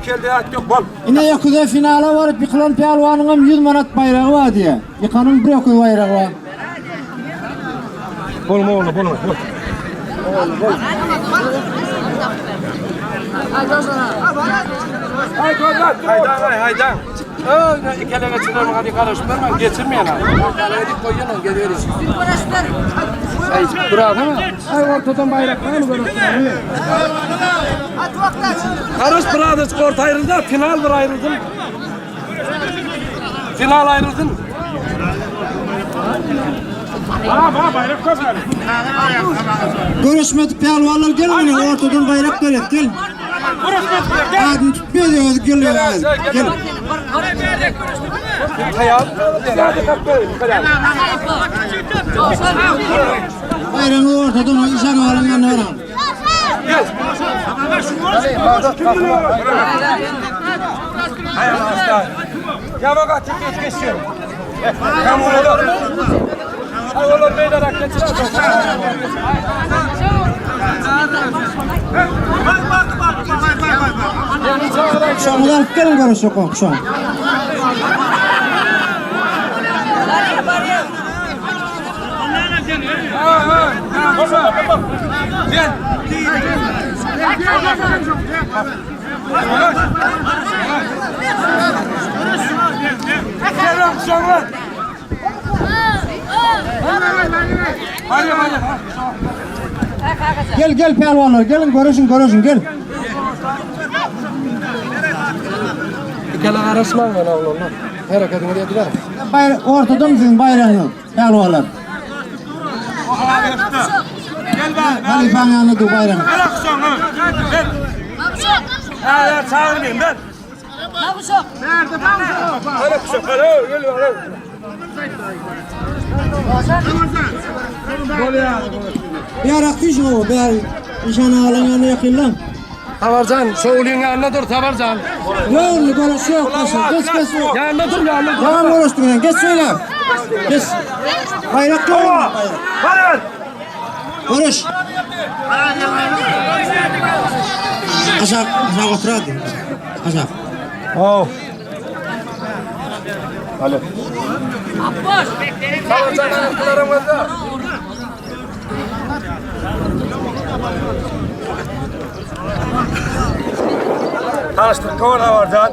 Kelde at yok bol. Ine öküze finala baryp ýykylan pälwanyň hem 100 manat baýragy bar diýe. Ýykanyň bir öküz baýragy bar. Bol bol bol bol. Haydan hay haydan. Öyle ikeleme çıkarma hadi karıştırma geçirmeyen abi. Kaleye dik koyuyorsun geliyoruz. Ay dur değil mi? Ay ortadan bayrak var mı böyle? Karış birader orta ayrıldı, final bir ayrıldı. Final ayrıldın. Görüşmedik pälwanlar gel oňa ortadan baýrak berek gel. Adını tutmuyor diyor, özü geliyor. Gel. Bayrağını ortadan o işan oğlanın yanına varan. Ya bak at geç geçiyorum. Tam orada. Ay oğlum beyler hakikaten. Şoňu alyp gelin görüşük o şoň. Gel gel pälwanlar geliň göreşiň göreşiň gel. Dikele garaşmaň men oglanlar. Hereketiňizi ediber. Bayra ortada mı sizin baýragyňyz pälwanlar? Halypaň ýanynda dur baýragyň. Ha, çağırmayayım ben. Hadi kuşak, hadi, gel, hadi. Bärak düşüň o bär işan agalaň ýanyna ýakynlaň. Tabarjan, şowlyň ýanynda dur Tabarjan. Ýok, göreş ýok, geç geç. Ýanynda dur, ýanynda dur. Ýaman göreşdiň sen, geç şeýle. Geç. Baýrak ýok. Baýrak. Hadi. Göreş. Aşak, aşak oturady. Aşak. Oh. Tabarjan ayaklarım gözle. Tanıştık orada var can.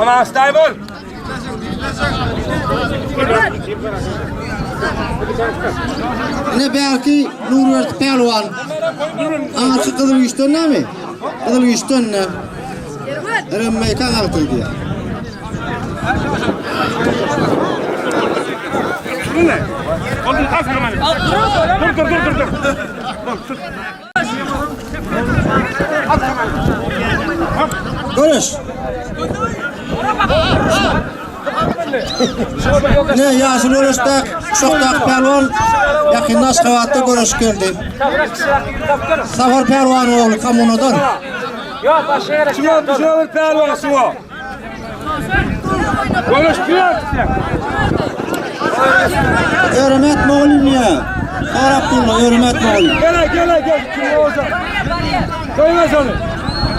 Ama hastayım ol. Ne belki Nurberdi Pälwan. Aňyrky Gyzyl Güýçden näme? Gyzyl Güýçden ne? Remmeyka agtygy diýýär. Göreş. Ne ýaşyl göreşde Şokdak pälwan ýakynda Aşgabatda göreş geldi. Safar pälwan ogly kommunadan. Şuna şuna bir pehlivan şuna. Görüş diyor. Öremet moğlum ya. Sorap durma öremet moğlum. Gel gel gel. Kim olacak? Koymaz onu.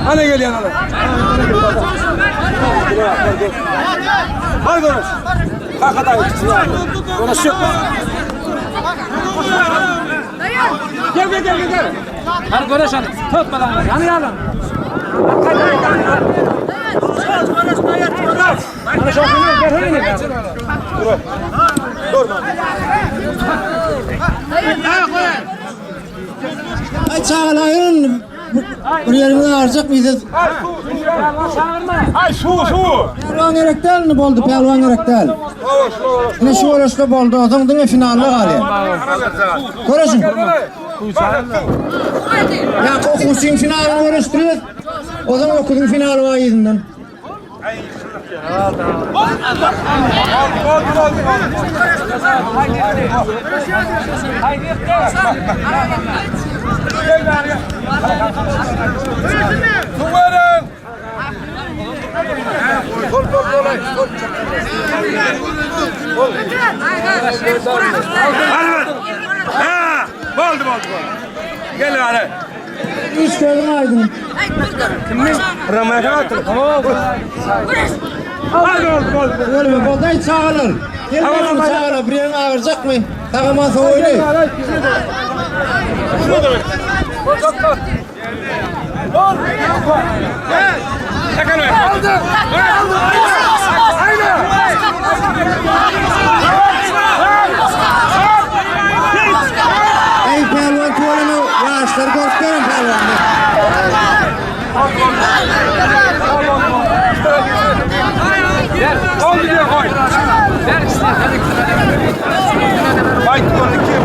Hani gel yanına. Hadi konuş. Kalk hadi. Konuş yok. Gel gel gel gel. Hadi göreş hadi. Tutma lan. Yanı yanı. Ay çağalayın. Bir yerimizi ağıracak mıyız? Ay su su. Pälwan gerek däl mi boldy? Pälwan gerek däl. Ine şu göreşde boldy. Ozaň diňe finalda galýar. Göreşiň. Ya okuwçyň finalyny göreşdirýär. Ozaň okuwyň finaly bar ýüzünden. Su verin. Hadi ver. Ha, boldu boldu boldu. Gel hadi. Üç gözün aydın. Ramazan atın. Tamam. Hadi oldu oldu. Ölme boldy ay çağalar. Gel bakalım çağalar. Bir yerin ağıracak mı? Tagaman soğuydu. Ey pälwan tuvaleme ýaşlar görüp beren pälwandy. Oldu diyor koy. Haydi koy iki.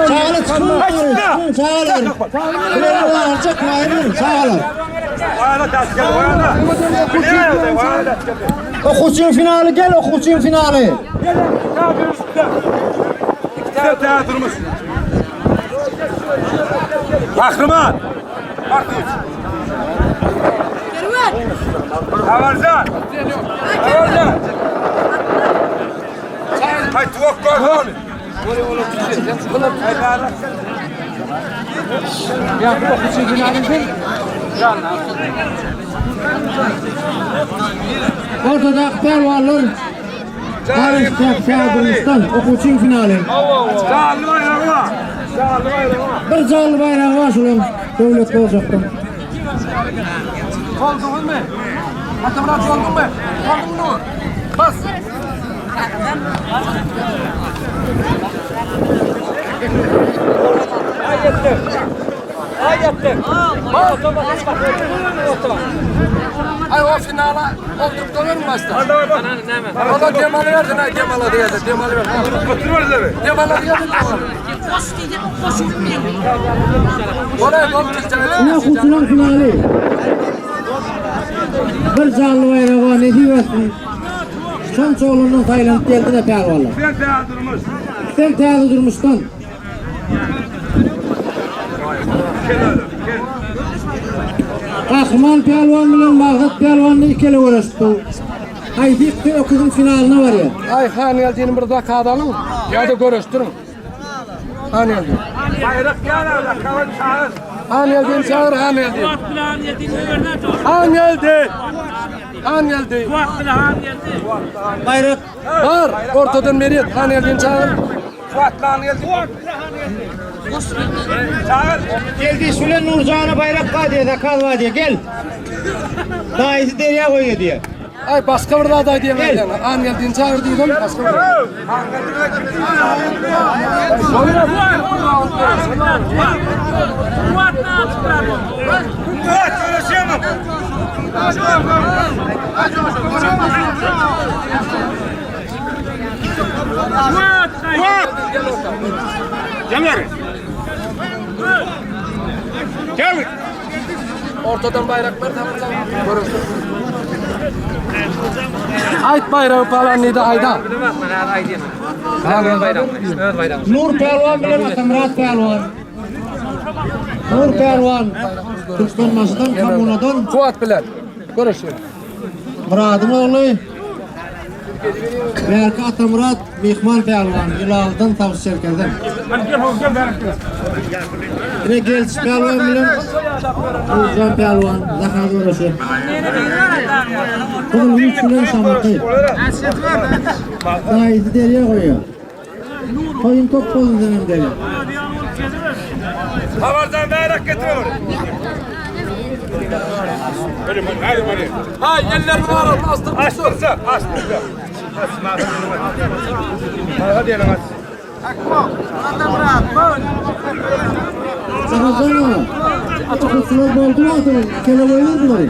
Çağalar çıkın. Çağalar. Bir yerin ağıracak mı? Ayrılın çağalar. Ayağına ters gel. Ayağına. Ayağına ters gel. Okuwçyň finaly gel okuwçyň finaly. Sen teatrımız. Kahraman. Artık. Havarcan. Havarcan. Hay tuvak koy. Ortadaky pälwanlar Garyşjak Täze okuwçyň finaly. Canly bayrağı var. Canly bayrağı var. Bir canly baýragy bar şulaň döwlet boljakdan. Oldun mu? Atamırat oldun mu? Oldun mu? Bas. Ay yetti. Ay yetti. Bas. Ay o finala olduk dolar mı başta? Valla demalı verdin ha demalı diye de demalı verdin. Otur var Demalı diye de demalı. Olay bol Ine okuwçylaň finaly. Bir canly baýragy bar nesip etsin. Şonça oglandan saýlanyp geldi-de pälwanlar. Sen täze durmuş. Sen täze durmuşdan. Gahryman pälwan bilen Magsat pälwanny ikele göreşipdi. Haýsy ýyksa öküziň finalyna barýar. Ay Han geldiğini bir zakaz alın ya da görüştürün. Han geldi. Bayrak gel abi. Kavan çağır. Han geldiğini çağır Han geldi. Han geldi. Han geldi. Bayrak Var ortadan beri Han geldiğini çağır. Fuatlan geldi. Çağır. Geldi şöyle Nurcan'a bayrak var diye, zakaz var diye gel. Daisi derya koyuyor diye. Ay başka bir aday diyemem Gel. yani. Han geldiğini çağır diyordum. Başka bir Fuat görüşemem. Fuat. Gel oraya. Gel. Ortadan bayrak ver tamam tamam. Görüştür. Ayt bayrağı falan neydi Ayda? Nur Pälwan bilen Atamyrat Pälwan. Nur Pälwan Türkmenbaşydan kommunadan Fuat bilen. Görüşürüz. Myradyň ogly Berki Atamyrat Mihman Pälwan Ýylaldan Tawus Çerkezden. Ine Gelç Pälwan bilen Nurjan Pälwan Zakaz göreşi. Gyzyl güýç bilen Şamaky. Daýysy derýa goýýar. Toýun top bolsun senem derýa. Havardan bayrak getir oraya. Hadi hadi. Ha ellerini var astır. Açtırsa, açtırsa. Hadi elin aç. Sakazana. Okuwçylar boldy wagtyny, kele goýlar bulary.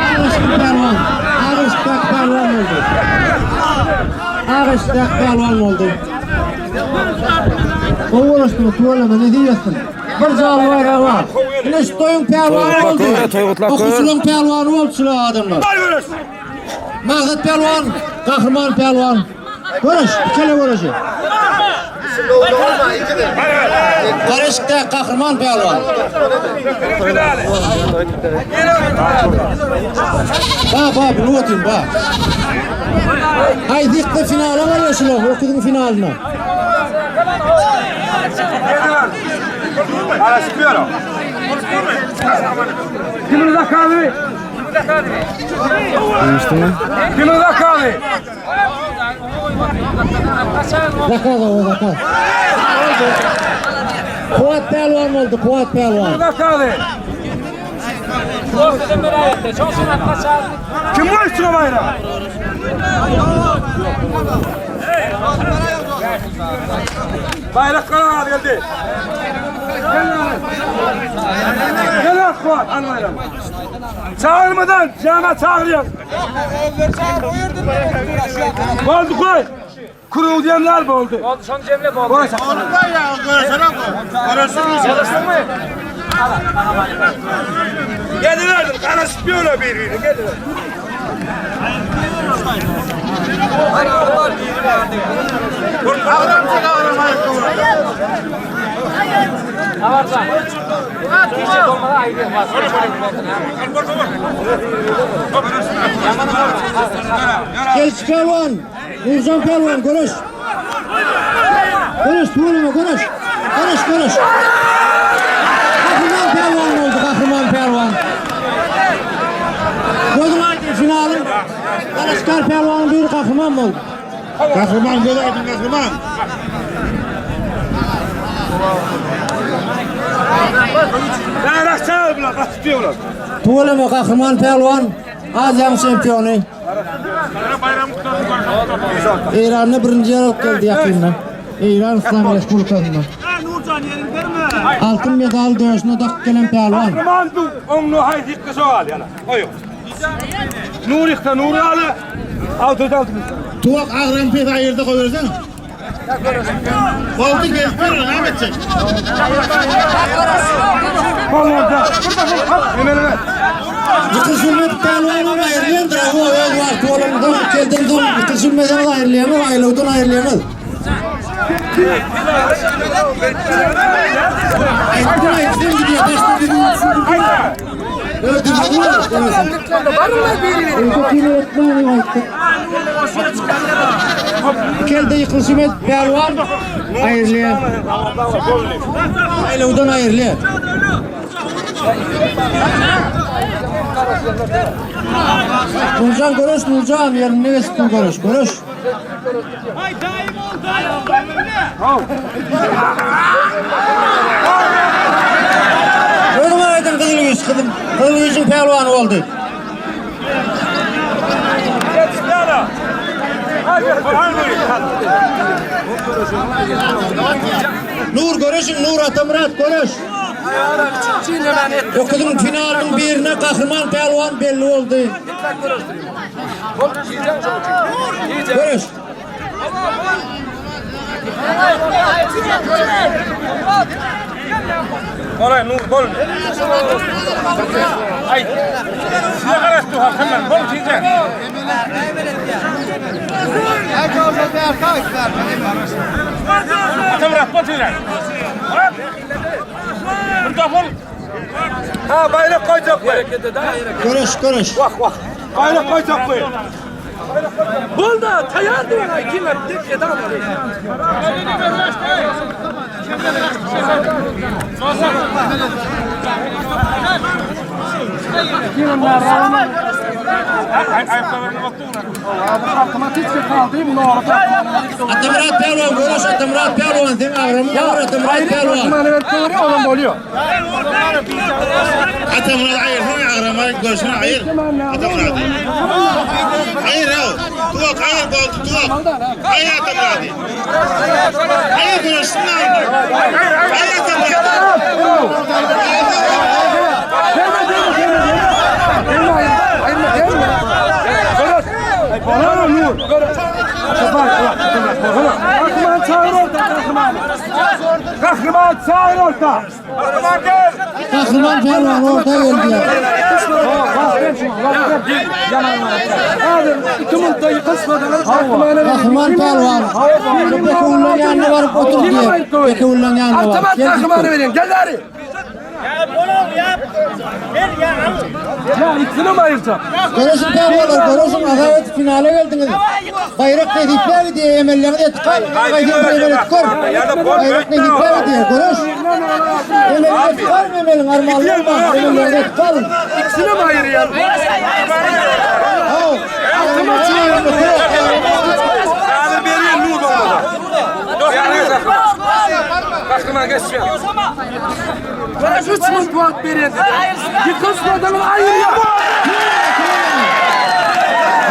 Agaçlyk pälwan. Agaçlyk pälwan boldy. Agaçlyk pälwan boldy. Gowy görüşdüňiz, tüweleme, ne diýýärsiň? Bir janly baýragy bar. Ine şu toýuň pälwany boldy. Okuwçylaryň pälwany boldy şular adamlar. Gel görüş. Maksat pälwan, Gahryman pälwan. Görüş, ikele görüşi. Garyşykda Gahryman pälwan. Ba, ba, bunu otayım, ba. Haydi ilk de finale var ya şular, okudun finaline. Ara sıkıyorum. Kimin zakalı? Kimin zakalı? Zakaz o zakaz. Kuat pälwan oldu, Kuat pälwan. Zakalı. Kim var üstüne bayrağı? Bayrak kalan geldi. Gel lan. Gel lan Fuat, al bayrağı. Çağırmadan cama çağırıyor. Oldu koy. Kuru diyenler mi oldu? Oldu son cemle bu. Koy sen. Geldiler, karışmıyorlar birbirine. Geldiler. Gelçi pälwan, Nurjan pälwan göreş. Göreş tüweleme göreş. Göreş göreş. Gahryman pälwan boldy, gahryman pälwan. Gözüň aýdyň finalyň Dalaşkar pälwanyň biri gahryman boldy. Gahryman göz aýdyň gahryman. Bayrak çağır bular, kaçıp diyorlar. Tüweleme gahryman pälwan Aziýanyň çempiony. Eýranda birinji ýer alyp geldi ýakynda. Eýran Yslam Respublikasynda. Altyn medal döşüne dakyp gelen pälwan. Gahryman du, oňnu haýsy ýykdy şo al ýala. Goýuň. Nur ýyksa Nur aly. Altyn altyn. Tuwak agram pes aýyrda goýberseň. Boldy gelip ber, näme etjek? Bolmazda. Hemen hemen. Ýykyl sürmedik pälwanam aýrylýandyr. O öz wagty bolandan kelden soň ýykyl sürmeseňiz aýrylýaňyz, aýlawdan aýrylýaňyz. Aýtdym aýtdym gidýär. Daşda bir Öz düzgüni var. Kelde ýykylyşym et, pälwan aýrylýar. Aýlawdan aýrylýar. Nurjan göreş, Nurjan ýerinde geçipdir göreş, göreş. Gözüň aýdyň Gyzyl Güýç, Gyzyl Gyzyl Güýçüň pälwany boldy. Nur göreşiň Nur Atamyrat göreş. Dokuzyň finalynyň birine gahryman pälwan belli boldy. Göreş. Bolay Nur bol. Ay. Size garaşdy hemen bol size. Atamyrat bol size. Burada bol. Ha bayrak koyacak bu. Göreş göreş. Vah vah. Bayrak koyacak bu. Bul da tayar diyor ay kim tek edam Atamyrat pälwan göreş Atamyrat pälwan seň agramyň agyr Atamyrat pälwan. Atamyrat aýyrsyň agrama görşüne aýyr. Atamyrat. Aýyr al. Tuwak aýyr boldy tuwak. Aýyr Atamyraty. Aýyr görşüne aýyr. Aýyr Atamyraty. Kahraman çağır orta kahraman. Kahraman çağır orta. Kahraman gel. Gahryman pälwan orta geldi. Gahryman pälwan. Bekewullaň ýanyna baryp otur diýip. Bekewullaň ýanyna baryp. Avtomat kahramanı verin gel gari. Ya ikisini mi ayıracağım? Göreşiň pälwanlar, göreşiň azap finale geldiňiz. Bayrak nesipler diýe emellerini et kal. Gaýdyň bir emel et kor. Bayrak nesipler diýe göreş. Emelini et kal emelin armanly olma. Emellerini et kal. İkisini mi ayırıyor? Haw. Abi vereyim Nur olmadan. Kahraman geç ya. Üç mün puan verin dedi. Yıkılmadan ayırıyor.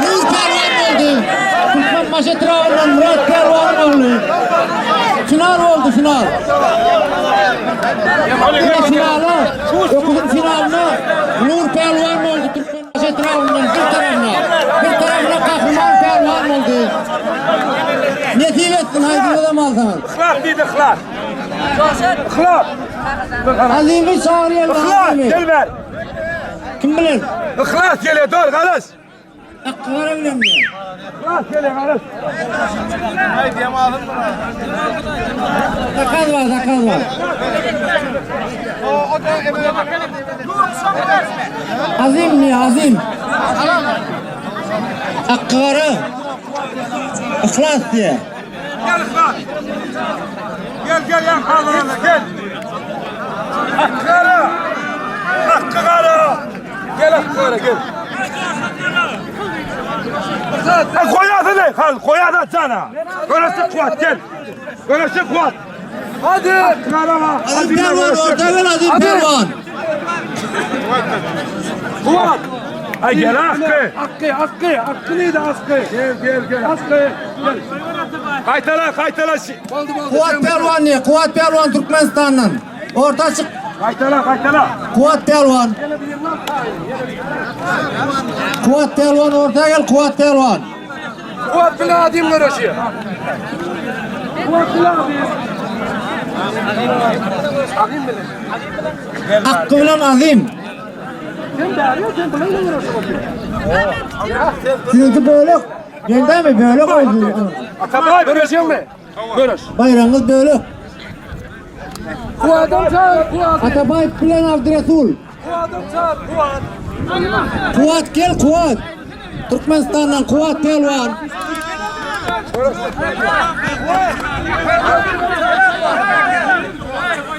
Nur pälwan boldy. Türkmen baş etrabyndan Murat pälwan boldy. Final boldy final. Yine finala, dokuzun finalyna Nur pälwan boldy Türkmen baş etrabyndan bir tarafyna. Bir tarafyna Kahraman pälwan boldy. Nesip etsin haýdyňyzam alsaňyz. Ihlap dedi ihlap. Ihlap. Azimi çağırýarlar. Ihlap Azimi. gel ver. Kim bilir? Ihlap geliyor dur kardeş. Akgara bilen diýýär. Zakaz bar, zakaz bar. Azim diýýär, Azim. Akgara. Yhlas diýýär. Gel Yhlas. Gel gel ýa hazyrana gel. Hakkara. Hakkara. Gel Hakkara gel. Ha koyasın hal koyasın sana. Görüşü kuat gel. Görüşü kuat. Hadi. Hakkara var. Azim Pälwan orta gel Azim Pälwan. Kuat. Ay gel Hakkı. Hakkı, Hakkı, Hakkı neydi Hakkı? Gel gel gel. Hakkı. Gel. Kaytala kaytala. Oldu oldu. Kuwat Pälwan diýýär. Kuwat Pälwan Türkmenistandan. Orta çyk. Kaytala kaytala. Kuwat Pälwan. Kuwat Pälwan orta gel Kuwat Pälwan. Kuat bile adım görüşüyor. Kuat bile adım. Adım bile. Hakkı bilen Azim. Sen de arıyor, sen bile görüşüyorsun. Sizinki bölek. Geldi mi bölek oldu. Atabay Görüşüyor mu? Görüş. Bayrağınız bölek. Kuat'ım çağır, Kuat. Atabay bilen Abdüresul. Kuat'ım çağır, Kuat. Kuwat gel Kuwat. Türkmenistandan Kuwat Pälwan.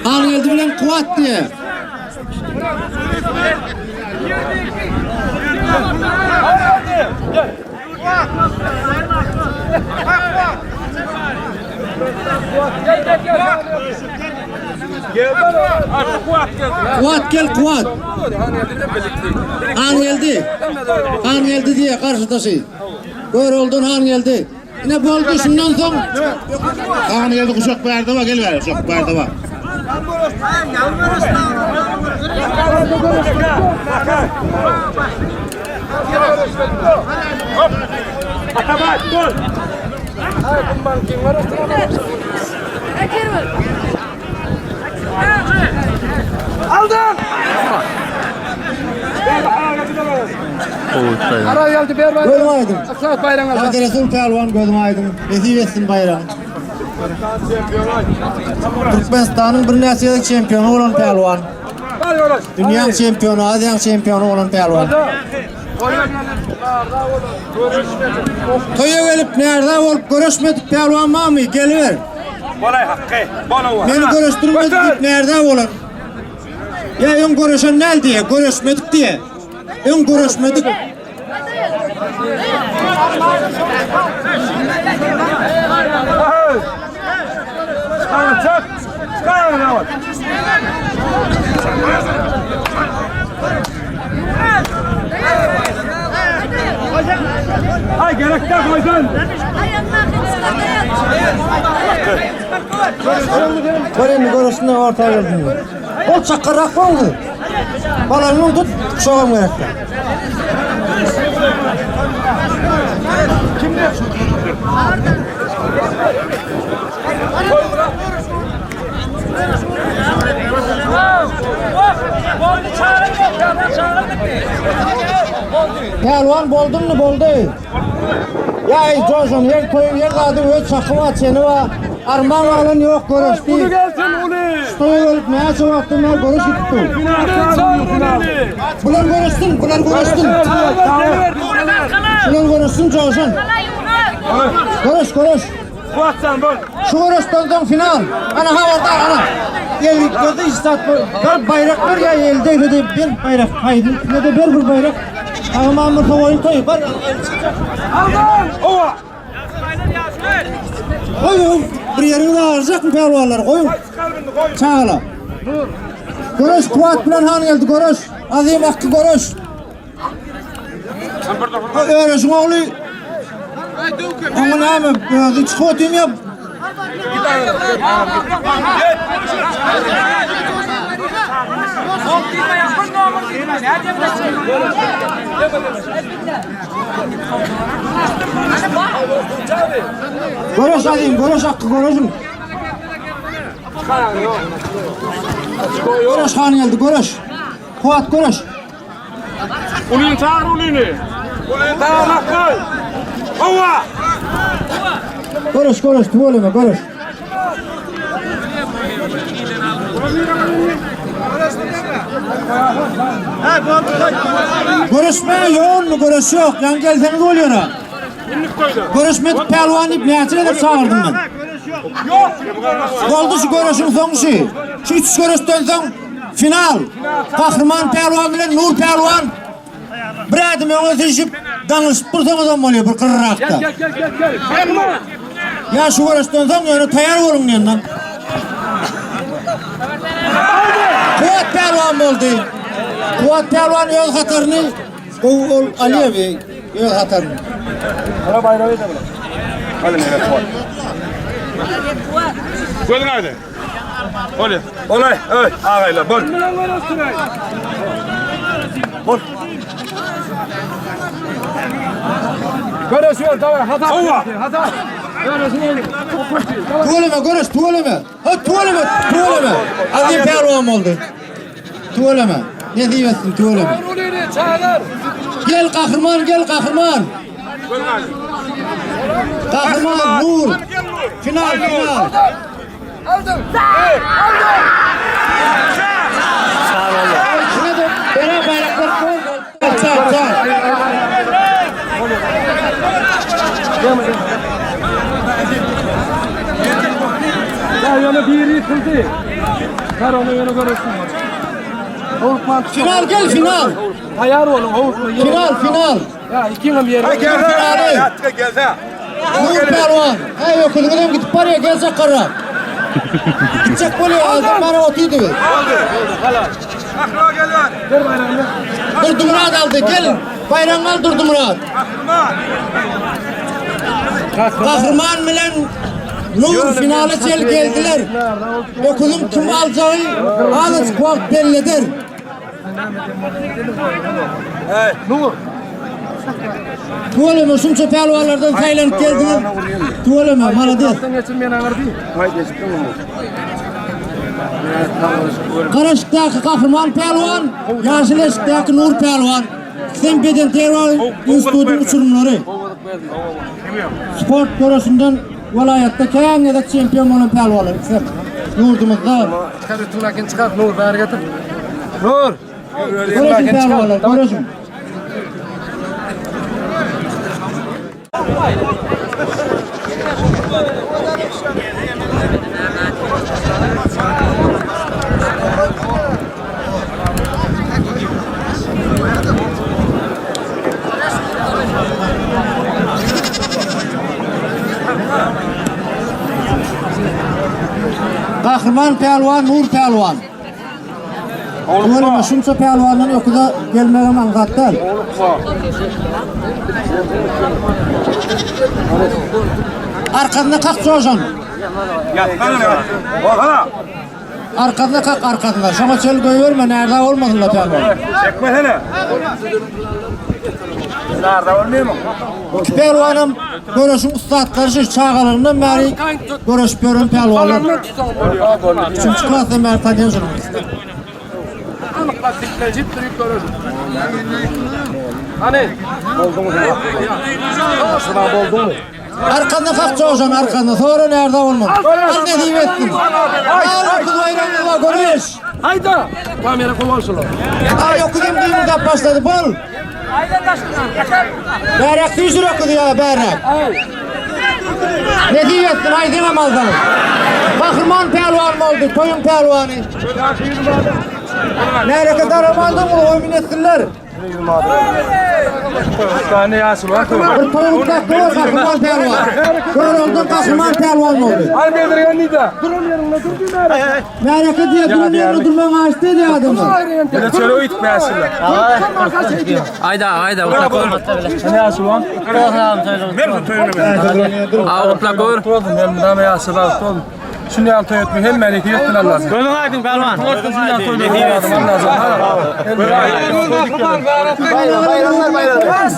Hangeldi bilen Kuwat diye. Kuwat gel Kuwat. Hangeldi. Hangeldi diye karşıdaşı. Gör oldun Hangeldi. Yine boldu şundan soň. Han geldi kuşak berdi var gel ver kuşak berdi var. Atabay gol. Aldın. Ara geldi, ber bayrağı. Gözüm aydın. Aksat bayrağını al. Abdüresul Pälwan gözüm aydın. Nesip etsin bayrağı. Türkmenistanyň birnäçe gezek çempiony bolan pälwan. Hadi görüş. Dünýäň çempiony, Aziýanyň çempiony bolan pälwan. Toýa gelip närde bolup görüşmedik pälwan barmy? Geliber. Bolay Hakkı. Bola Meni görüşdürmedik diýip närde bolan? Ya öň görüşen näl diýe, görüşmedik diýe. Öň görüşmedik. Tamam çık. Çıkar onu. Ay gerek de koydun. Göreni görüşüne ortaya geldin. O çakırrak oldu. Balanını tut, şoğam gerekti. Pälwan boldun mu boldy? Ya ey Joşon her toýuň her zady öz çaky bar, çeni bar. Arman alan yok görüşdi. Ulu gelsin, ulu. Toýa gelip näçe wagtdan bäri görüş gitdi. Ulu çağır, ulu. Bular görüşsün, bular görüşsün. Bular görüşsün Joşon. Görüş, görüş. Kuat sen bol. Şu görüşden soň final. Ana habarda ana. El gözü istat bir bayrak bir ya elde de bir bayrak. Haydi ne de bir bir bayrak. Tamam mı toy toy bar. Aldın. Ova. Koyun. Bir yerini ağıracak mı pehlivanlar? Koyun. Çıkar bunu koy. Çağla. Görüş Kuvat bilen han geldi görüş. Azim Hakkı görüş. Öğreşin oğlu. Ama ne mi? Özü çıkıyor yap. Görüş Azim, görüş Hakkı görüşün. Görüş han geldi görüş. Kuvat görüş. Ulini çağır ulini. Danak koy. Hova. Görüş görüş tüweleme görüş. Görüşme ýok, görüş ýok. Ýan gelseňiz bolýar. Görüşmedik pälwan diýip näçe gezek çagyrdım men. Boldy şu görüşüň soňy şu. Şu üç görüşden soň final. Gahryman pälwan bilen Nur pälwan bir ädim öňe süýşüp daňyşyp dursaňyzam bolýar bir gyrrakda. Gel gel gel gel. Gel. Ýa şu görüşden soň ýöne taýar boluň diýen ben. Kuwat pälwan boldy. Kuwat pälwan öz hataryny gowy ol alýar öz hataryny. Gözün aydın. Oley. Olay. Öy. Ağayla. Bol. Bol. Görüşüyor tamam. Hata. Hova. Hata. Görüşüyor. Tüweleme görüş tüweleme. Ha tüweleme tüweleme. Azim pälwan boldy. Tüweleme. Ne diýersin tüweleme. Rolini çağır. Gel kahraman gel kahraman. Kahraman Nur. Final final. Aldın. Aldın. Şuna da beraber bayraklar koy. Çak çak. Ya yana biri yıkıldı. Kar onu yana görürsün. Avutman. Final gel final. Ayar olun avutma. Final final. Ya ikinin yeri. Gel. Finali. Yatka gelse. Nur Pervan. Hey okudum gidip var ya gelecek kara. Gidecek böyle aldım bana otuydu. Aklıma gel ver. Ver bayrağını. Durdu Murat aldı gel. Bayrağını al Durdu Murat. Aklıma. Kahraman bilen Nur finale çel geldiler. Okulun kim alacağı az vakt bellidir. Nur. Tuvaleme şunça pehlivanlardan saylanıp geldiniz. Tuvaleme malades. Sen geçin ben ağır değil. Karaşık'taki kahraman pehlivan, Yaşileşik'teki Nur pehlivan. Sen beden terör institutunun uçurumları. Sport görüşünden vilayette kän çempion olan pehlivanlar. İkisi Yurdumuzda. Çıkar üstündekini çıkar. Nur beri getir. Nur. Görüşün pehlivanlar, görüşün. Kahraman pehlivan, Nur pehlivan. Oğlum şunça pehlivandan okuda gelmege maňsat däl. Arkasına kalk çoşan. Yatkana. Olha. Arkasına kalk arkasına. Şoňa çel goýberme, närde olmasyn la pehlivan. Çekmesene. Nerede olmuyor mu? Pehlivanam görüşün ustatlary şu çagalaryndan bäri görüşüp ýören pehlivanlar. Üçünji klasdan bäri tanýan şunu. Anıkla diklecip durup görürsün. Hani? Arkanda kalk çoşan arkanda. Sonra närde olmaz. Al ne diýip etsin. Al okul baýramyz bar, görüş. Hayda. Kamera koval şunu. Ay okudum düğümü başladı bol. Bärak düzür okudu ya bärak. Ne diyorsun aydın amaldan. Kahraman pehlivan oldu, toyun pehlivanı. Nereye kadar amaldan bunu oyun etsinler. Tane yasıl var. Bir toyun utlak doğru kahraman pehlivan. Kör oldun kahraman pehlivan oldu. Hadi bedirgen nida. Durun yerinde dur bir nerede? Nereye diye durun yerine durman açtı diye adamı. Çöre itmeyesinler. Hayda hayda utlak gör. Ne yasıl var? Aa utlak gör. Oldum hem dame yasıl var. Oldum. Şunu yal toy etme hem beni yettin Allah. Gözün aydın pehlivan. Şunu yal toy etme. Bayramlar bayramlar.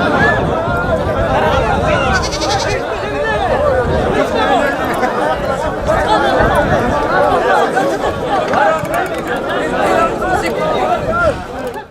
Hadi.